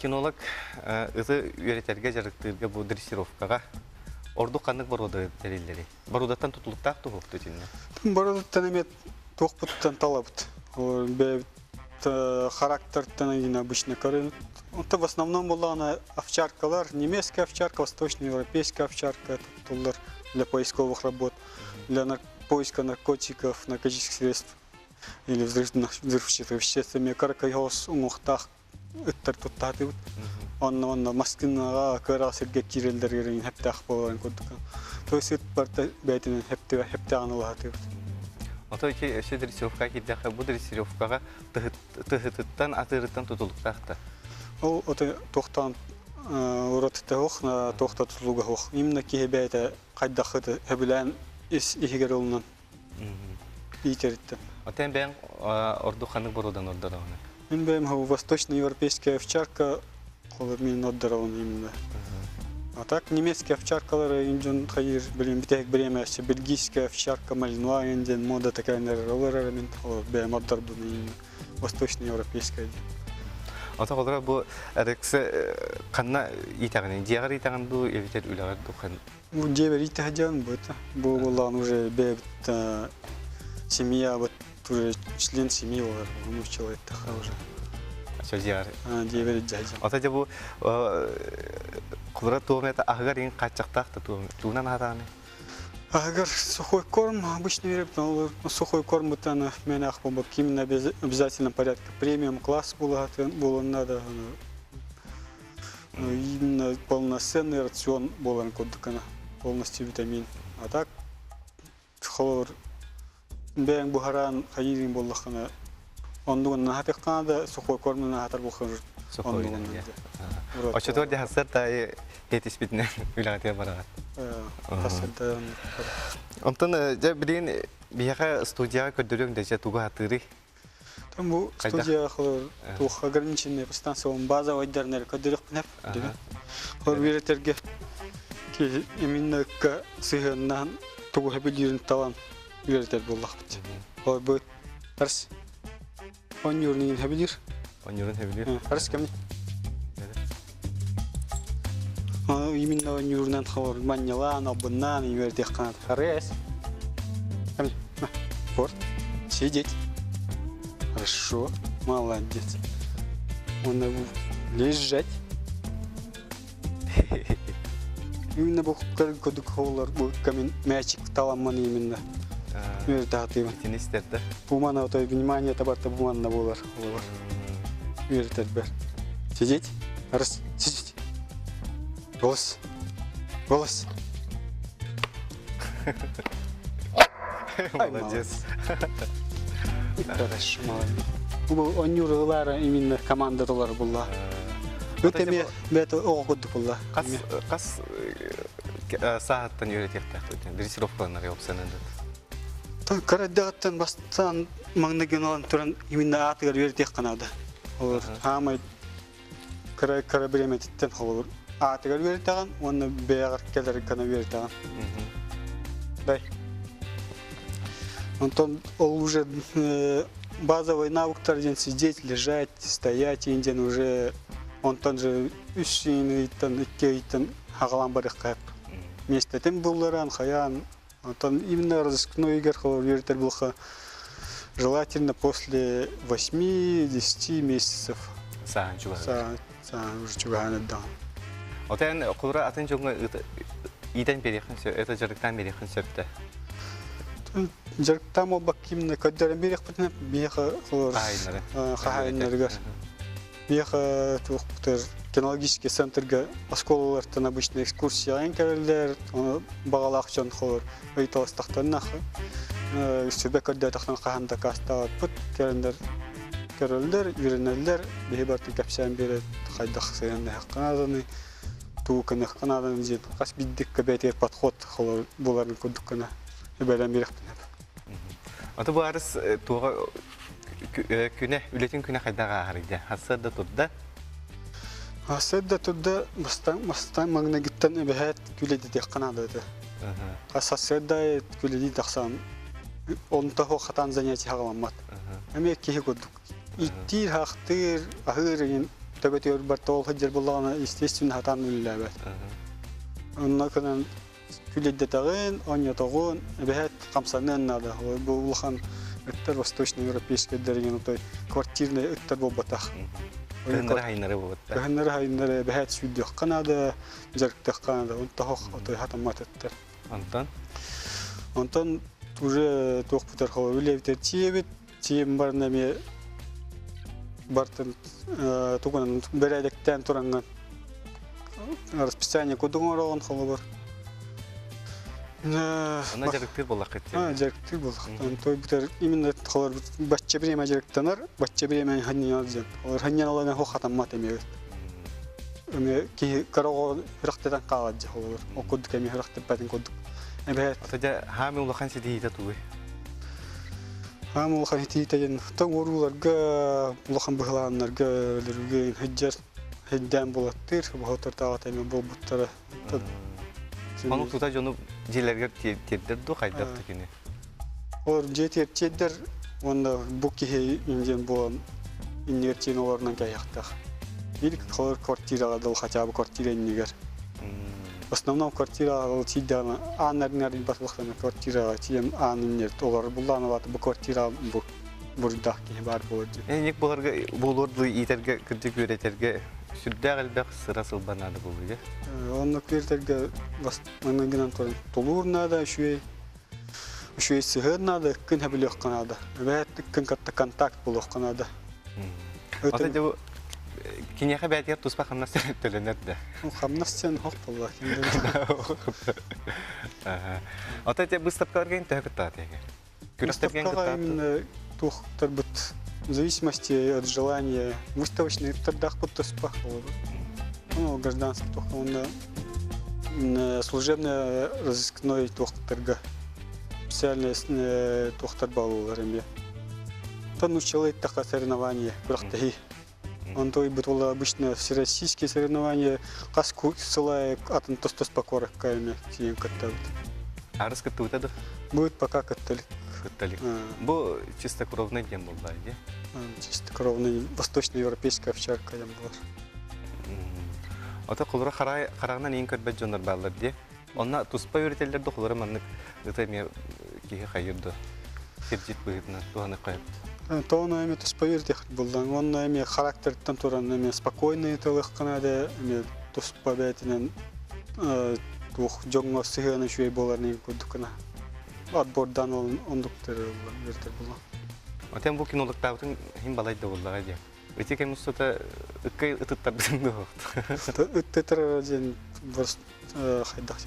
кинолог ыты үөрэтэргэ, дьарыктыырга бу дрессировкаҕа ордук ханнык боруода тэриллэрий? Боруодаттан тутулуктаах туһукту итиннэ? Боруодаттан эмиэ туохпуттан талабыт. Бэйэбит характертан обычно көрүн. Онто в основном буоллаҕына овчаркалар, немецкая овчарка, восточноевропейская овчарка туттуллар для поисковых работ, для поиска наркотиков, наркотических средств или взрывчатых веществ. Эмиэ каракайоос уҥуохтаах ыттар туттаатыбыт. Онно онно маскынаҕа кыра сиргэ киирэллэригэр хэптээх буоларын курдук. То есть ыт барыта бэйэтинэн хэптээҕин улаатыбыт. Ото ити өссө дрессировкаҕа киирдэххэ, бу дрессировкаҕа тыһытыттан, атыырыттан тутулуктаах да? Ол ото туохтаан уратыта суох, туохта тутулуга суох. Именно киһи бэйэтэ Хайдахыты хөбүлээн ис иһигэр ылынан иитериттен. Отен бэйэҥ ордук ханнык боруодан ордороҕун? Мин бэйэм восточноевропейская овчарка холор мин ордороҕун именно. А так немецкие овчаркалар индиан хайыр билин бүтэһик бириэмэсчи бельгийская овчарка малинуа индиан мода такая олар мин бэйэм ордорбун именно восточноевропейская. Ото холоро бу Рекс ханна иитэҕиний? Дьиэҕэр иитэҕин дуу, эбэтэр үлэҕэр дуу хан Бу дьиэбэр иитэһдьэн бу это. Бу буоллаҕына уже бэйэбит семья вот уже член семьи олар ну человек таха уже. Все дьиэҕэр. Дьиэбэр иджаһдьан. Ото дьэ бу холоро туом это аһыгар иҥ хааччахтаах да туунан аһатааны? Аһыгар сухой корм обычный сухой корм бутаны мен ах бу именно обязательном порядке премиум класс буолан надо именно полноценный рацион буолан курдукана полностью витамин. А так холор бэйэҥ буһараан хайыырын буоллаххына оннугун наһатыххына да сухой кормун наһатар буолхын оннугун Оччотугар дьаһасар таайы тиэтиспитинэн үлэҕитигэр бараҕыт. Тасырда Онтон дьэ билигин биһиэхэ студияҕа көрдөрүөҥ да дьэ тугу сатыырый? Там бу студия туох ограниченный пространство базовайдарнар көрдөрүөхпүнэ Хор үөрэтэргэ именно ыкка сыһыаннаан тугу билиирин талан үөрэтэр буоллахпыт. Хор бу арс онньуурун хэбилир. Онньуурун хэбилир. Арс кэмни. Именно онньуурунан хор манньалаан, албыннаан үөрэтиэх канат. Арес. Вот. Сидеть. Хорошо. Молодец. Он лежать. Именно бу кодук холлар бу камин мячик таламман именно. Үөртаатыйбын. Теннистер да? Бумана отой внимание табарта буманна болар. Олар. Үөртербер. Сидеть. Раз. Сидеть. Голос. Голос. Молодец. Хорошо, молодец. Бу онньур именно команда толар булла. Өте ме бет оҕо курдук булла. Қас қас сааттан үйрэтиэхтээх дрессировкаланар опсанын. Той караддагаттан бастан маҥнайгын алан туран именно аатыгар үөрэтиэх канада. Олор хаамай кыра кыра бириэмэтиттэн холобур аатыгар үөрэтэҕин уонна бэйэҕэр кэлэр гына үөрэтэҕин. Дай. Онтон ол уже базовый навыктар диэн сидеть, лежать, стоять диэн уже онтон же үс ыйтан, икки ыйтан хаҕалаан барыахха Миэстэтин булларан, хайаан, онтон именно разыскной игр үөрэтэр буолха желательно после 8-10 месяцев. Саан чугаһан. Саан уже чугаһан эрдэҕин. Отен кулура атын дьоҥҥо иитэн биэриэххин сөп, это дьарыктаан биэриэххин сөп да? Дьарыктаан буолбакка именно көрдөрөн биэриэхпитинэ биһиэхэ Хаһайыннары. Хаһайыннарыгар. Биһиэхэ туохпутар кинологический центрга оскуолалартан обычно экскурсияҕа кэлэллэр, ону баҕалаах дьон холор ыйыталастахтарына сүбэ көрдөөтөхтөн хаһан дакаастаабаппыт кэлэннэр көрөллөр, үөрэнэллэр, биһи барытын кэпсээн биэрэр хайдах сыһыаннаһыахха нааданы, тугу гыныахха нааданы диэн хас биирдиккэ бэйэтигэр подход холор буларын курдук гына үбэлэн биэрэхпин Ото бу арыс туоҕа күнэ, үлэтин күнэ хайдах ааһарый дьэ? Сарсыарда турда? Сарсыарда турда бастаан бастаан маҥнайгыттан эбэһээт күлэдитиэххэ наада этэ. Сарсыарда күлэдии тахсан онто хатаан занятие хаҕаламмат. Эмиэ киһи курдук. Иттиир, хаахтыыр, аһыыр иһин төбөтүгэр барта ол сылдьар буоллаҕына, естественно, хатаан үлэлээбэт. Онно кынан күлэйдэтэҕин, оонньотоҕун, эбэһээт хамсаныан наада. Бу улахан ыттар восточноевропейскайдар деген отой квартирный ыттар буолбатах. Кыһыннары хайыннары буолбаттар. Кыһыннары хайыннары эбэһээт сүүрдүөххэ наада, дьарыктыахха наада. Онтон отой хатаммат ыттар. Онтон? Онтон уже туох бутар үлэбитэр тиийэбит. Тиийэн баран эмиэ бартын тугунан бэрээдэктээн тураҥҥын расписание кудуҥ оҥороҕун холобур. Онно дьарыктыыр буоллаххыт. Дьарыктыыр буоллаххыт. Онто бүтэр именно холор бачча время дьарыктанар, бачча время ханньанар диэн. Олор ханньаналана хо хатаммат эмиэ. Эмиэ киһи кыра оҕо үрэхтэтэн хаалар дьэ холобур. Ол курдук эмиэ үрэхтэппэтин курдук. Эбээт. Ата дьэ хаамыы улахан ситиһиитэ тугуй? Хаамыы улахан ситиһиитэ диэн тоҥ урууларга, улахан быһылааннарга өлөрүүгэ сылдьар сирдээн булаттыыр, бохотортааҕыта эмиэ буолбуттара. Ону тута дьону дьиэлэригэр тиэрдэр дуу, хайдах да кини? Олор дьиэ тиэрдэр уонна бу киһи диэн буолан иннигэр тиийэн олорунан кэйэхтэх. Или холор квартираҕа дыл хотя бы квартира иннигэр. В основном квартираҕа тиийдэҕинэ ааннарыгар батылахтана квартираҕа тиийэн аан иннигэр олорор буллаан бу квартира бу буруйдаах киһи баар буолар диэн. Инник буоларга буолуор дылы иитэргэ кырдьык үөрэтэргэ сүрдээх элбэх сыра сылба наада буолуо. Оннук үөрэтэргэ маҥнайгынан туран тулуур наада үчүгэй үчүгэй сыһыан наада ыккын сөбүлүөххэ наада эбээт ыккын кытта контакт буолуохха наада. Ата дьэ бу киниэхэ бэйэтигэр туспа хамнас төлөнөр да. Хамнас диэн хох буолла. Ата те выставкаларга төһө кыттаат эгэ? Выставкаҕа именно туохтарбыт в зависимости от желания выставочный ыттардаахпыт туспа ну, гражданский туох уонна служебный разыскной туохтарга специальный туохтар бааллар эмиэ. Тон нууччалыы эттэххэ соревнование күрэхтэһии. Онто бут ол обычно всероссийские соревнования хас сыл атын тос-тос куоракка эмиэ тиийэн кыттабыт. Арыс кыттыбыта да? Будет пока кытталик. Кытталик. Бу чистокровный диэн буолла дии? Чистокровный восточноевропейская овчарка диэн буолар. Ото холура хараҕынан иин көрбөт дьоннор бааллар дии. Онно туспа үөрэтэллэр да холура маннык ыта эмиэ киһи хайыр да сирдьит быһыытынан туһанык хайыпт. Тоҕону эмиэ туспа үөрэтиэхпит буллаҥ. Уонна эмиэ характерыттан туран эмиэ спокойный тылыаххына да эмиэ туспа бэйэтинэн туох дьоҥҥо сыһыана үчүгэй буоларын курдук гына отбордаан оннуктары үөрэтэр буллаҥ. Отен бу кинологтаабытын иһин балай да буоллаҕа дии. Ити кэм устата ыкка ытыттарбытын дуоһут. Ыттытар диэн хайдах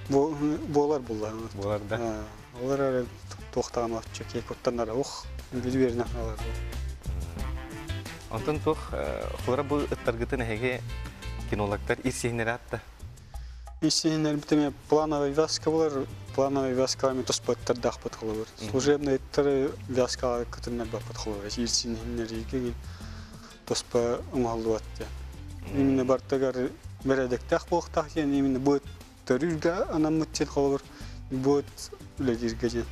буолар булла. Буолар да. Олар эрэ туохтаан оччо киһи куттанара ух билбиэринэ алар. Онтон туох холора бу ыттаргытын эһиги кинологтар ис сиһиннэри атта? Ис сиһиннэрбит эмиэ плановый вязка болар, плановый вязкаҕа эмиэ туспа ыттардаахпыт холобур. Служебный ыттары вязкаҕа кытыннарбаппыт холобур. Ис сиһиннэриигэ туспа оҥоһуллубат диэн. Именно бартыгар бэрээдэктээх буолуохтаах диэн именно бу төрүүргэ анаммыт сир холобур бу үлэлииргэ диэн.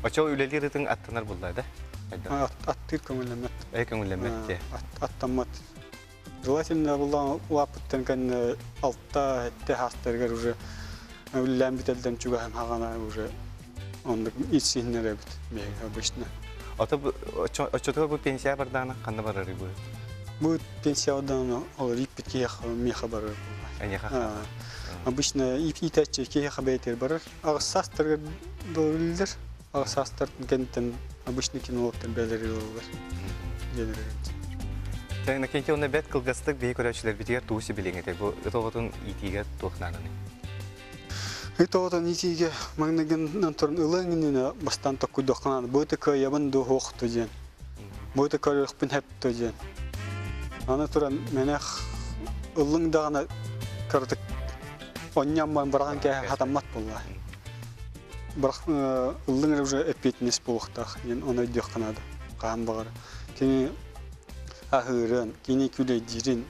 Очо үлэлиир ытыҥ аттанар булла да? Аттыыр көҥүллэммэт. Э көҥүллэммэт дии. Аттаммат. Желательно буллаан улааппыттан кэннэ алта этте хаастарыгар уже үлэлээн бүтэлдэн чугаһын хаҕана уже оннук ис сиһиннэр эбит обычно. Ото оччотугар бу пенсия бардаана ханна барарый бу? Бу пенсия бардаана ол ииппит киһиэхэ миэхэ барар. Эйиэхэ. Обычно иитээччи киһиэхэ бэйэтигэр барар. Аҕыс саастарыгар доллар. Аҕыс саастартан кэнниттэн обычный кинологтар бэйэлэригэр ылаллар. Диэн Иннокентий уонна бэрт кылгастык биһи көрөөччүлэрбитигэр тугу сүбэлиэҥ этэй? Бу ыт оҕотун иитиигэ туох нааданый? Ыт оҕотун иитиигэ маҥнайгынан туран ылыаҥ иннинэ бастаан токкуйдуохха наада. Бу ыты кыайабын дуо суох дуо диэн. Бу ыты көрүөхпүн сөп дуо диэн. Аны туран мэнэх ыллыҥ даҕаны кыратык онньамман быраҕан кээһэ хатаммат буолла. Бырах ыллыҥ эрэ уже эппиэтинэс буолуохтаах диэн ону өйдүөххэ наада. Хаһан баҕар. Кини аһыырын, кини күлэйдиирин,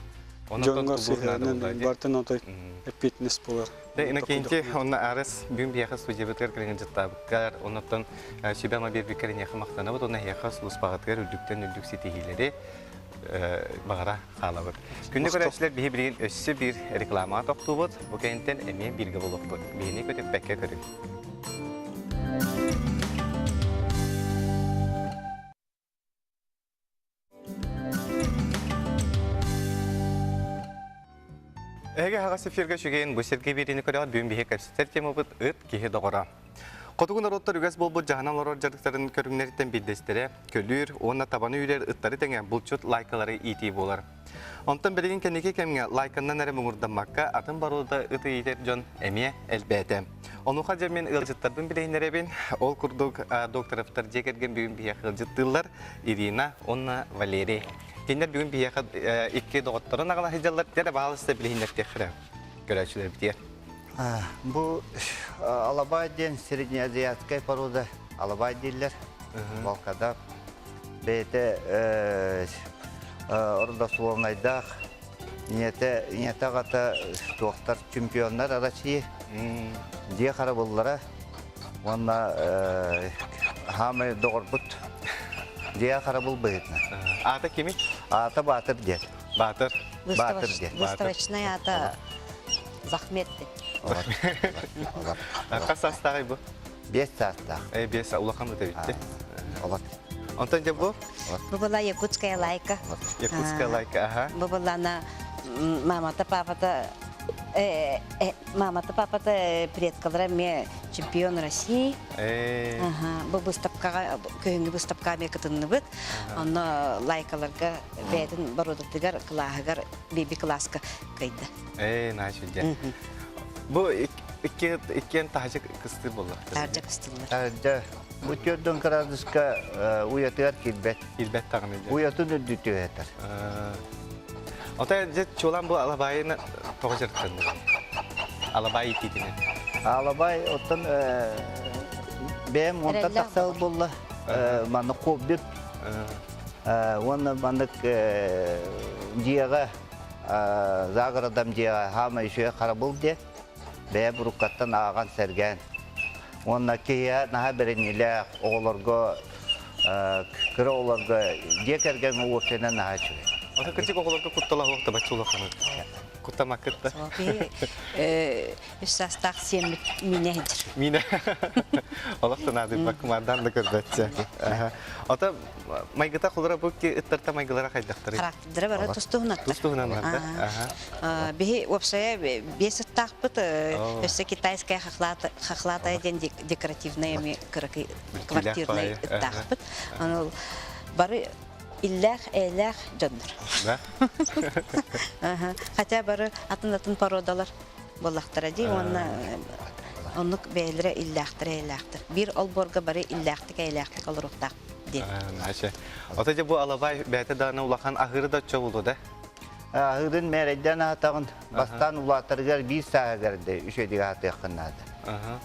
дьоҥҥо сыһыанын барытын отой эппиэтинэс буолар. Иннокентий, онно арыс бүгүн биһиэхэ студиябытыгар кэлэн дьыттаабыккар, оннуттан сүбэ-ама биэрбиккэр эйиэхэ махтанабыт, уонна эһиэхэ сулууспаҕытыгар үрдүктэн үрдүк ситиһиилэри баҕара хаалабыт. Күндү көрөөччүлэр, биһи билигин өссө биир рекламаҕа тохтуубут, бу кэнниттэн эмиэ бииргэ буолуохпут. Биһини көтүппэккэ көрүҥ. Эһиги аһаҕас эфиргэ үчүгэйин бу сиргэ биэриини көрөҕүт бүгүн биһиги кэпсэтэр темабыт ыт киһи доҕоро. Хотугу норуоттар үгэс буолбут дьаһанан олорор дьарыктарын көрүҥнэриттэн биирдэстэрэ көлүүр уонна табаны үүрэр ыттары тэҥэ булчут лайкалары иитии буолар. Онтон билигин кэнники кэмҥэ лайканнан эрэ муҥурдаммакка атын боруода ыты иитэр дьон эмиэ элбээтэ. Онуоха дьэ мин ыалдьыттарбын билиһиннэрэбин. Ол курдук Докторовтар дьиэ кэргэн бүгүн биһиэхэ ыалдьыттыыллар Ирина уонна Валерий. Кинилэр бүгүн биһиэхэ икки доҕотторун аҕала сылдьаллар. Дьэ, баалыста билиһиннэртиэххэ көрөөччүлэрбитигэр. Бу алабай диэн среднеазиатскай порода алабай дииллэр. Волкодав бэйэтэ родословнайдаах ийэтэ ийэтэ аҕата туохтар чемпионнар России дьиэ харабыллара уонна хаамай доҕорбут дьиэ харабыл быһыытынан. Аата кими? Аата Баатыр диэн. Баатыр. Баатыр диэн. Выставочный аата Захмет диэн. Хас саастааҕый бу? Биэс саастаах. Э, биэс улахан ыт эбит. Олот. Онтон дьэ бу? Бу была якутская лайка. Якутская лайка, ага. Бу была на мамата, папата, мамата, папата предкалара ме чемпион России. Ага, бу выставкаға, көһүнгү выставкаға ме кытынныбыт. Онно лайкаларга бэйэтин бородатыгар, кылааһыгар, биби кылааска кыйды. Ээ, наачы дьэ. Бу икки иккиэн таһычы кыстыыр буолла. Таһырдьа кыстыыллар. Таһырдьа бу төрдөн кыраадыска уйатыгар киирбэт. Киирбэт даҕаны дьэ. Уйатын үрдүтүө этэр. Ота дьэ чуолаан бу алабайын тоҕо дьарыктанныр? Алабай итиитинэн. Алабай оттон бэйэм онтон тахсал буолла. Манна хоббит. Уонна маннык дьиэҕэ загородом дьиэҕэ хаама үчүгэй харабыл диэн бэйэ буруккаттан ааҕан сэргээн уонна киһиэхэ наһаа бэриниилээх оҕолорго кыра оҕолорго дьиэ кэргэҥҥэ уопсайынан наһаа үчүгэй. Ото кырдьык оҕолорго куттала суох да бачча улаханын. Куттамаккыт да. Үс саастаах сиэммит миинэ сылдьар. Миинэ. Олох да наадыйбакка кумаардаан да көрбөтчө. Ото майгыта холоро бу ыттарта майгылара хайдахтарый? Характердара бары тус-туһунаттар. Тус-туһунан Аха. Биһи уопсайа биэс ыттаахпыт, өссө китайская хохлатая диэн декоративная эми кыракый квартирный ыттаахпыт. Аны бары иллээх, эйлээх дьоннор. Да? Хотя бары атын-атын породалар буоллахтара дии уонна оннук бэйэлэрэ иллээхтэр эйэлээхтэр. Биир олбуорга бары иллээхтик эйэлээхтик олоруохтаах диэн. Наша. Ото дьэ бу алабай бэйэтэ даҕаны улахан аһыыры да оччо буолуо да? Аһыырын мээрэйдээн аһатаҕын бастаан улаатарыгар биир сааһыгар да үчүгэйдик аһатыаххын наада.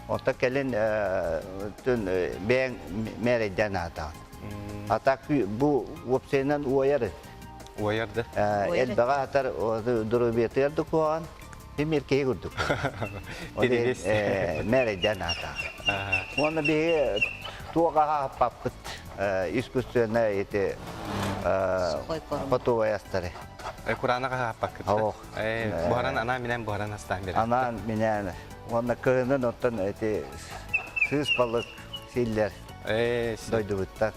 Онтон кэлин бэйэҥ мээрэйдээн аһатаҕын. А так бу уопсайынан уойар. Уойар да? Элбэҕи аһатар доруобуйатыгар да куһаҕан, Тимир киһи курдук. Мэрэйдээн аатаах. Уонна биһиги туох аһааппаппыт искусственно эти готовые астары. Кураанах аһааппаккыт. Ох. Буһаран анаан минээн буһаран астаан берет. Анаан минээн. Уонна кыһынын оттон эти сыыс балык силлэр дойдубуттан.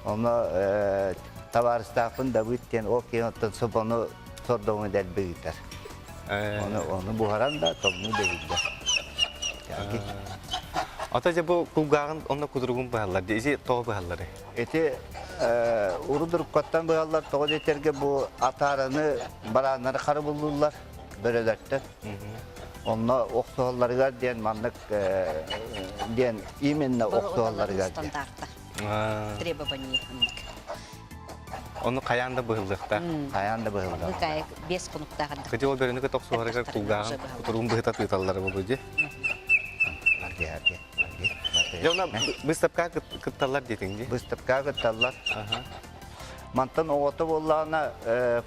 Онно табаарыстаахпын Давыд диэн ол киһи оттон собону сордоҥу дэлби ыытар. Ону, ону буһаран да тоҥнуу да биллэр. Ата дьэ бу кулгааҕын онно кудуругун быһаллар дии. Ити тоҕо быһалларый? Ити урут-уруккаттан быһаллар тоҕо диэтэргэ бу атаараны барааннары харабыллыыллар бөрөлөртөн. Онно охсуһалларыгар диэн маннык диэн именно охсуһалларыгар диэн. Стандарта. Требование оннук. Ону хайаан да быһыллыахтаах. Хайаан да быһыллыахтаах. Быкаайык биэс хонуктаах Кыдьы ол бөрөнү кытта охсуһарыгар кулгааҕын кутуругун быһыта тыыталлара буолуо дии. Дьэ, онно быыстапкаҕа кытталлар диэтиҥ дии. Быыстапкаҕа кытталлар. Мантан оҕото буоллаҕына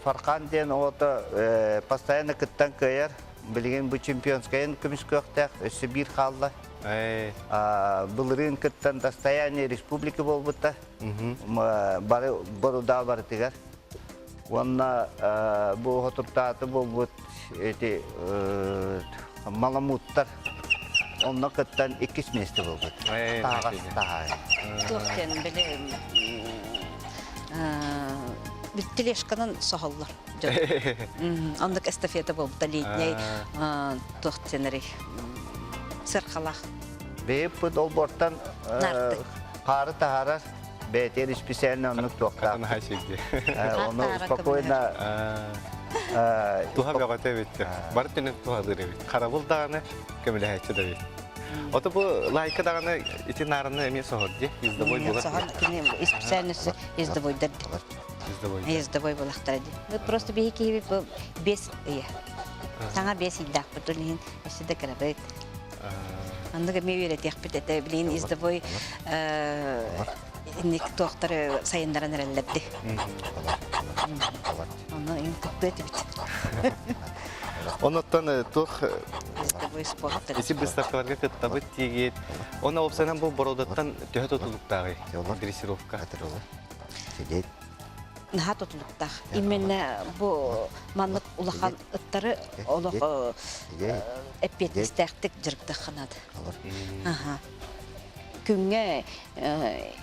Фархан диэн оҕото постоянно кыттан кыайар. Билигин бу чемпионскайын көмүскүөхтээх, өссө биир хаалла. Былырыын кыттан достояние республики буолбута. Бары борудаа барытыгар. Уонна бу хотуртааты буолбут эти маламуттар онно кыттан иккис миэстэ буолбут. Таһаҕас таһаай. Туох диэн били тележканан соһоллор дьон. Оннук эстафета буолбута летняй туох диэнэрий сырхалаах. Бэйэппит олбортан хаары таһаарар бэйэтигэр специально оннук туохтаах. Ону спокойно Туһа бөҕөтө эбит. Бары түнүк туһалыыр эбит. Харабыл даҕаны көмөлөһөөччү да эбит. Ото бу лайка даҕаны ити наараны эмиэ соһор дии. Ездовой буолар. Соһор кини специально ездовойдар. Ездовой. Ездовой буолахтара дии. Просто биһи киһи бу бес ыйа. Саҥа 5 ыйдаахпыт, ол иһин өссө да кырабыт. Оннук эмиэ үөрэтиэхпит этэ. Билигин ездовой инник туохтары сайыннаран эрэллэрди. Ону ин кыттыа этибит. Онуттан туох Ездовой спорттар. Ити выставкаларга кыттабыт тиигит. Оны опсанан бу бородаттан төһө тутулуктааҕый? Дрессировка. Наһаа тутулуктаах. Именно бу маннык улахан ыттары олох эппиэтинэстээхтик дьарыктыахха наада. Аха. Күҥҥэ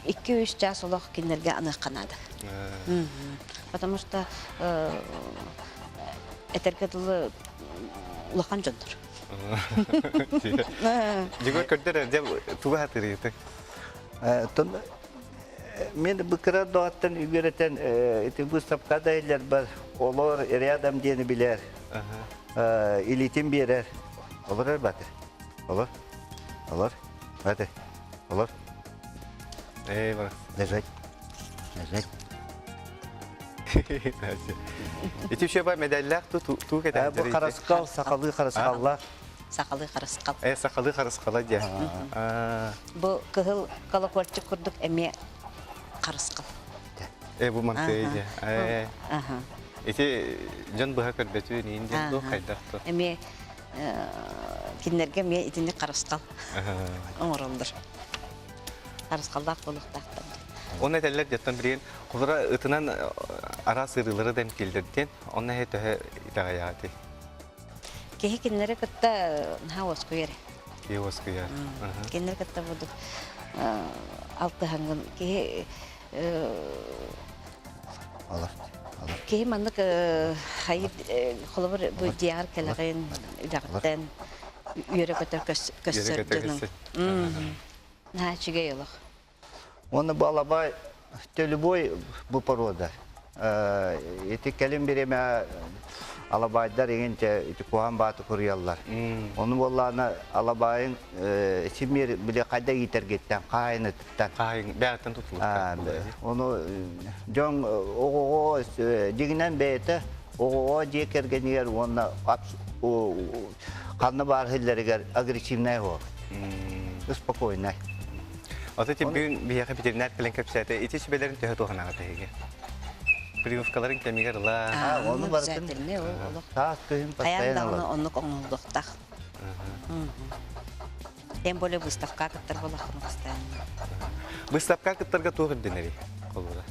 2-3 чаас олох кинилэргэ аныахха наада. Потому что этэргэ дылы улахан дьоннор. Дьигор көрдөр дьэ туга хатырыйыты. Оттон мен быкыра доҕаттан үгүрэтэн ити выставка да бар олор рядом диэни билэр. Илитин биэрэр. Олор баты. Олор. Олор. Баты. Олор. Эй, бар. Лежать. Лежать. Ити шеба медаллаах ту ту кетер. Бу харыскал, сахалыы харыскаллаах. Сахалыы харыскал. Э, сахалыы харыскала дия. Бу кыһыл колокольчик курдук эмиэ харыскал. Э, бу мантыы дия. Э. Ити дьон быһа көрбөтү ниин диэн ду хайдах ту. Эмиэ кинилэргэ эмиэ итинник харыскал оҥороллор. Харысхаллаах буолуохтаахтар. Оны этэллэр дьоттон билигин кулара ытынан араас ыарыылары да эмтииллэр диэн, онно эһэ төһө итэҕэйэҕитий? Киһи кинилэри кытта наһаа уоскуйар. Киһи уоскуйар. Кинилэри кытта будук алтыһаҥҥын киһи киһи маннык хайы холобур бу дьиэҕэр кэлэҕин үлэҕиттэн үөрэ-көтө көссөр дьонуҥ. Наһаа үчүгэй олох. Уонна бу алабай любой бу порода. Ити кэлин бириэмэ алабайдар иҥин ити куһаан бааты куруйаллар. Ону буоллаана алабайын симир били хайда иитэргиттэн хаайыныттан. Хаайын бэйэттэн тутулуктаах. Ону дьон оҕоҕо дьиҥинэн бэйэтэ оҕоҕо дьиэ кэргэнигэр уонна ханна баар иһиллэригэр агрессивнай уол. Спокойнай. Ото ити бүгүн биһиэхэ ветеринар кэлэн кэпсээтэ. Ити сүбэлэрин төһө туһанаҕыт эһиги? Прививкаларын кэмигэр ыла. Ону барытын саас күһүн постоянно даҕаны оннук оҥоһуллуохтаах. Тем более выставка кыттар буолаххына постоянно. Выставка кыттарга туох ирдэнэрий? Холура.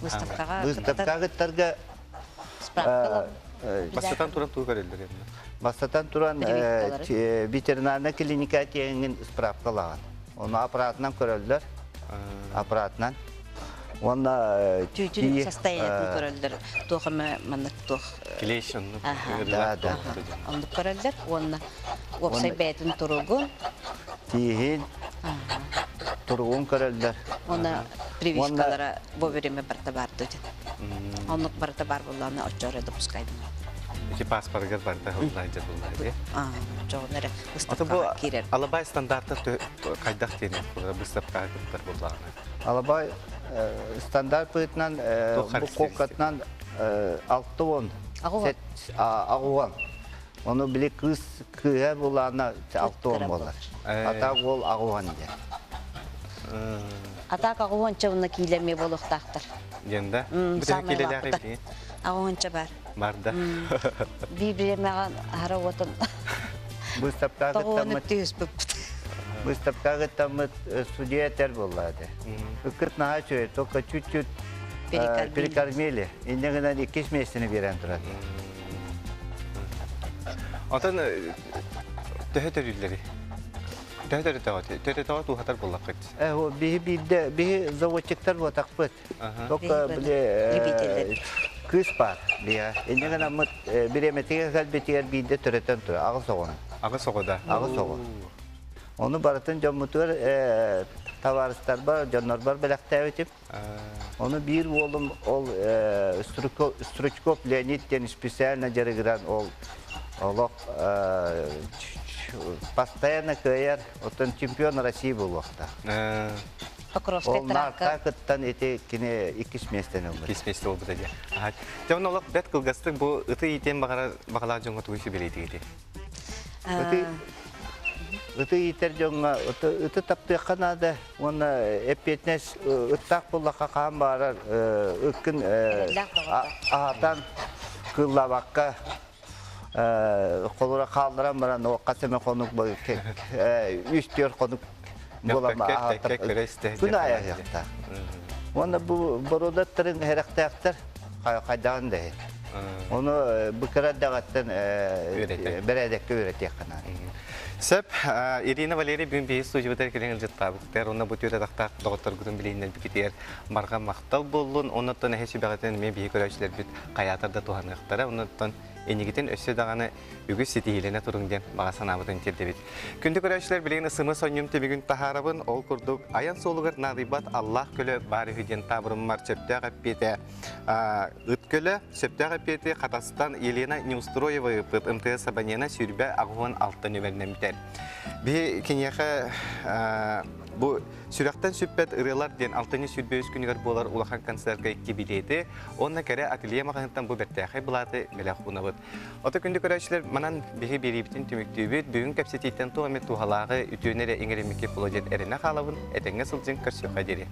Выставкаҕа Выставка кыттарга Бастатан туран тугу көрөллөр Бастатан туран ветеринарная клиника тиэҥин справкалаҕын. Ону аппаратынан көрөллөр. Аппаратынан. Уонна Түүтүн состояниетын көрөллөр. Туох эмэ маннык туох Клещ оннук. Да, да. Оннук көрөллөр. Уонна уопсай бэйэтин туругун. Тииһин туругун көрөллөр. Уонна прививкалара вовремя барыта бар дуу. Оннук барыта бар буоллаҕына оччо эрэ допускайбын. Ити паспоргар барыта ыллай дьэ Аа, оччоҕуна эрэ выставкаҕа киирэр. Алабай стандарта хайдах диэн выставкаҕа кыттар буоллаҕына? Алабай стандарт быһыытынан бу коккатынан 60 аҕуон. Ону били кыыс кыыһа булаана 60 буолар. Атаак уол аҕуон диэн. Атаак аҕуонча уонна киилэмиэ буолуохтаахтар. Диэн да? Бу киилэлээх Аҕуонча бар. Бар да. Биир бириэмэҕэ аһара уотун Быыстапкаҕа тоҕуону түһүспүппүт. Быыстапкаҕа кыттаммыт судья этэр буолла этэ. Ыккыт наһаа үчүгэй, только чуть-чуть перекормили. Инньэ гынан иккис миэстэни биэрэн турар. Отон төһө төрүүллэри? Төһө төрөтөҕөт? Төрөтөҕөт ууһатар буоллаххыт? Биһи биирдэ, биһи заводчиктар буотахпыт. Только били кыыс баар биһэ. Инньэ гынаммыт бириэмэтигэр кэлбитигэр биирдэ төрөтөн турар. Аҕыс оҕону. Аҕыс оҕо да? Аҕыс оҕо. Ону барытын дьоммутугар табаарыстарбар, дьоннорбор бэлэхтээбитим. Ону биир уолум ол Стручков Леонид диэн специально дьарыгыран ол олох постоянно кыайар, оттон чемпион России буолуохтаах. Покровскай Ол тракка. Нарта кыттан ити кини иккис миэстэни ылбыт. Иккис миэстэ буолбута дии. Дьэ, онно олох бэрт кылгастык бу ыты иитиэн баҕарар баҕалаах дьоҥҥо тугу сүбэлиитигитий? Ыты ыты иитэр дьоҥҥо ыты, ыты таптыахха наада уонна эппиэтинэс ыттаах буоллахха хаһан баҕарар ыккын Эрэллээх доҕордоох. аһатан кыыллаабакка холура хаалларан баран хас эмэ хонук үс-түөрт хонук буолан күн аайы аһыахтаах. Уонна бу боруодаттарын эрэхтээхтэр хайдаҕын да иһин. Ону бу кыра эрдэҕиттэн бэрээдэккэ үөрэтиэххэ наада. Сөп. Ирина Валерий бүгүн биһиги студиябытыгар кэлэн ыалдьыттаабыттар. Онно бу түөрт атахтаах доҕотторгутун билиһиннэрбикитигэр барҕа махтал буоллун. Оннуттан эһи сүбэҕитин эмиэ биһиги көрөөччүлэрбит хайаатар да туһаныахтара. Оннуттан иннигитин өссө даҕаны үгүс ситиһиилэнэ туруҥ диэн баҕа санаабытын тиэрдэбит. Күндү көрөөччүлэр, билигин ысымы сонньум түмүгүн таһаарабын. Ол курдук, айан суолугар наадыйбат Аллаах көлө баар үһү диэн таабырыммар сөптөөх эппиэтэ ыт көлө, сөптөөх эппиэти Хатастан Елена Неустроева ыыппыт МТС абонена 26 нүмеринэн бүтэр. Биһи киниэхэ бу сүрэхтэн сүппэт ырыалар диэн алтынньы 23 күнүгэр буолар улахан концертка икки билиэти уонна кэрэ ателье маҕаһыынтан бу бэртээхэй былааты бэлэх уунабыт. Ото күндү көрөөччүлэр, манан биһи биэриибитин түмүктүүбүт. Бүгүн кэпсэтииттэн туох эмит туһалааҕы, үтүөнү эрэ иҥэриммиккэ буолуо диэн эрэнэ хаалабын. Этэҥҥэ сылдьыҥ, көрсүөххэ диэри.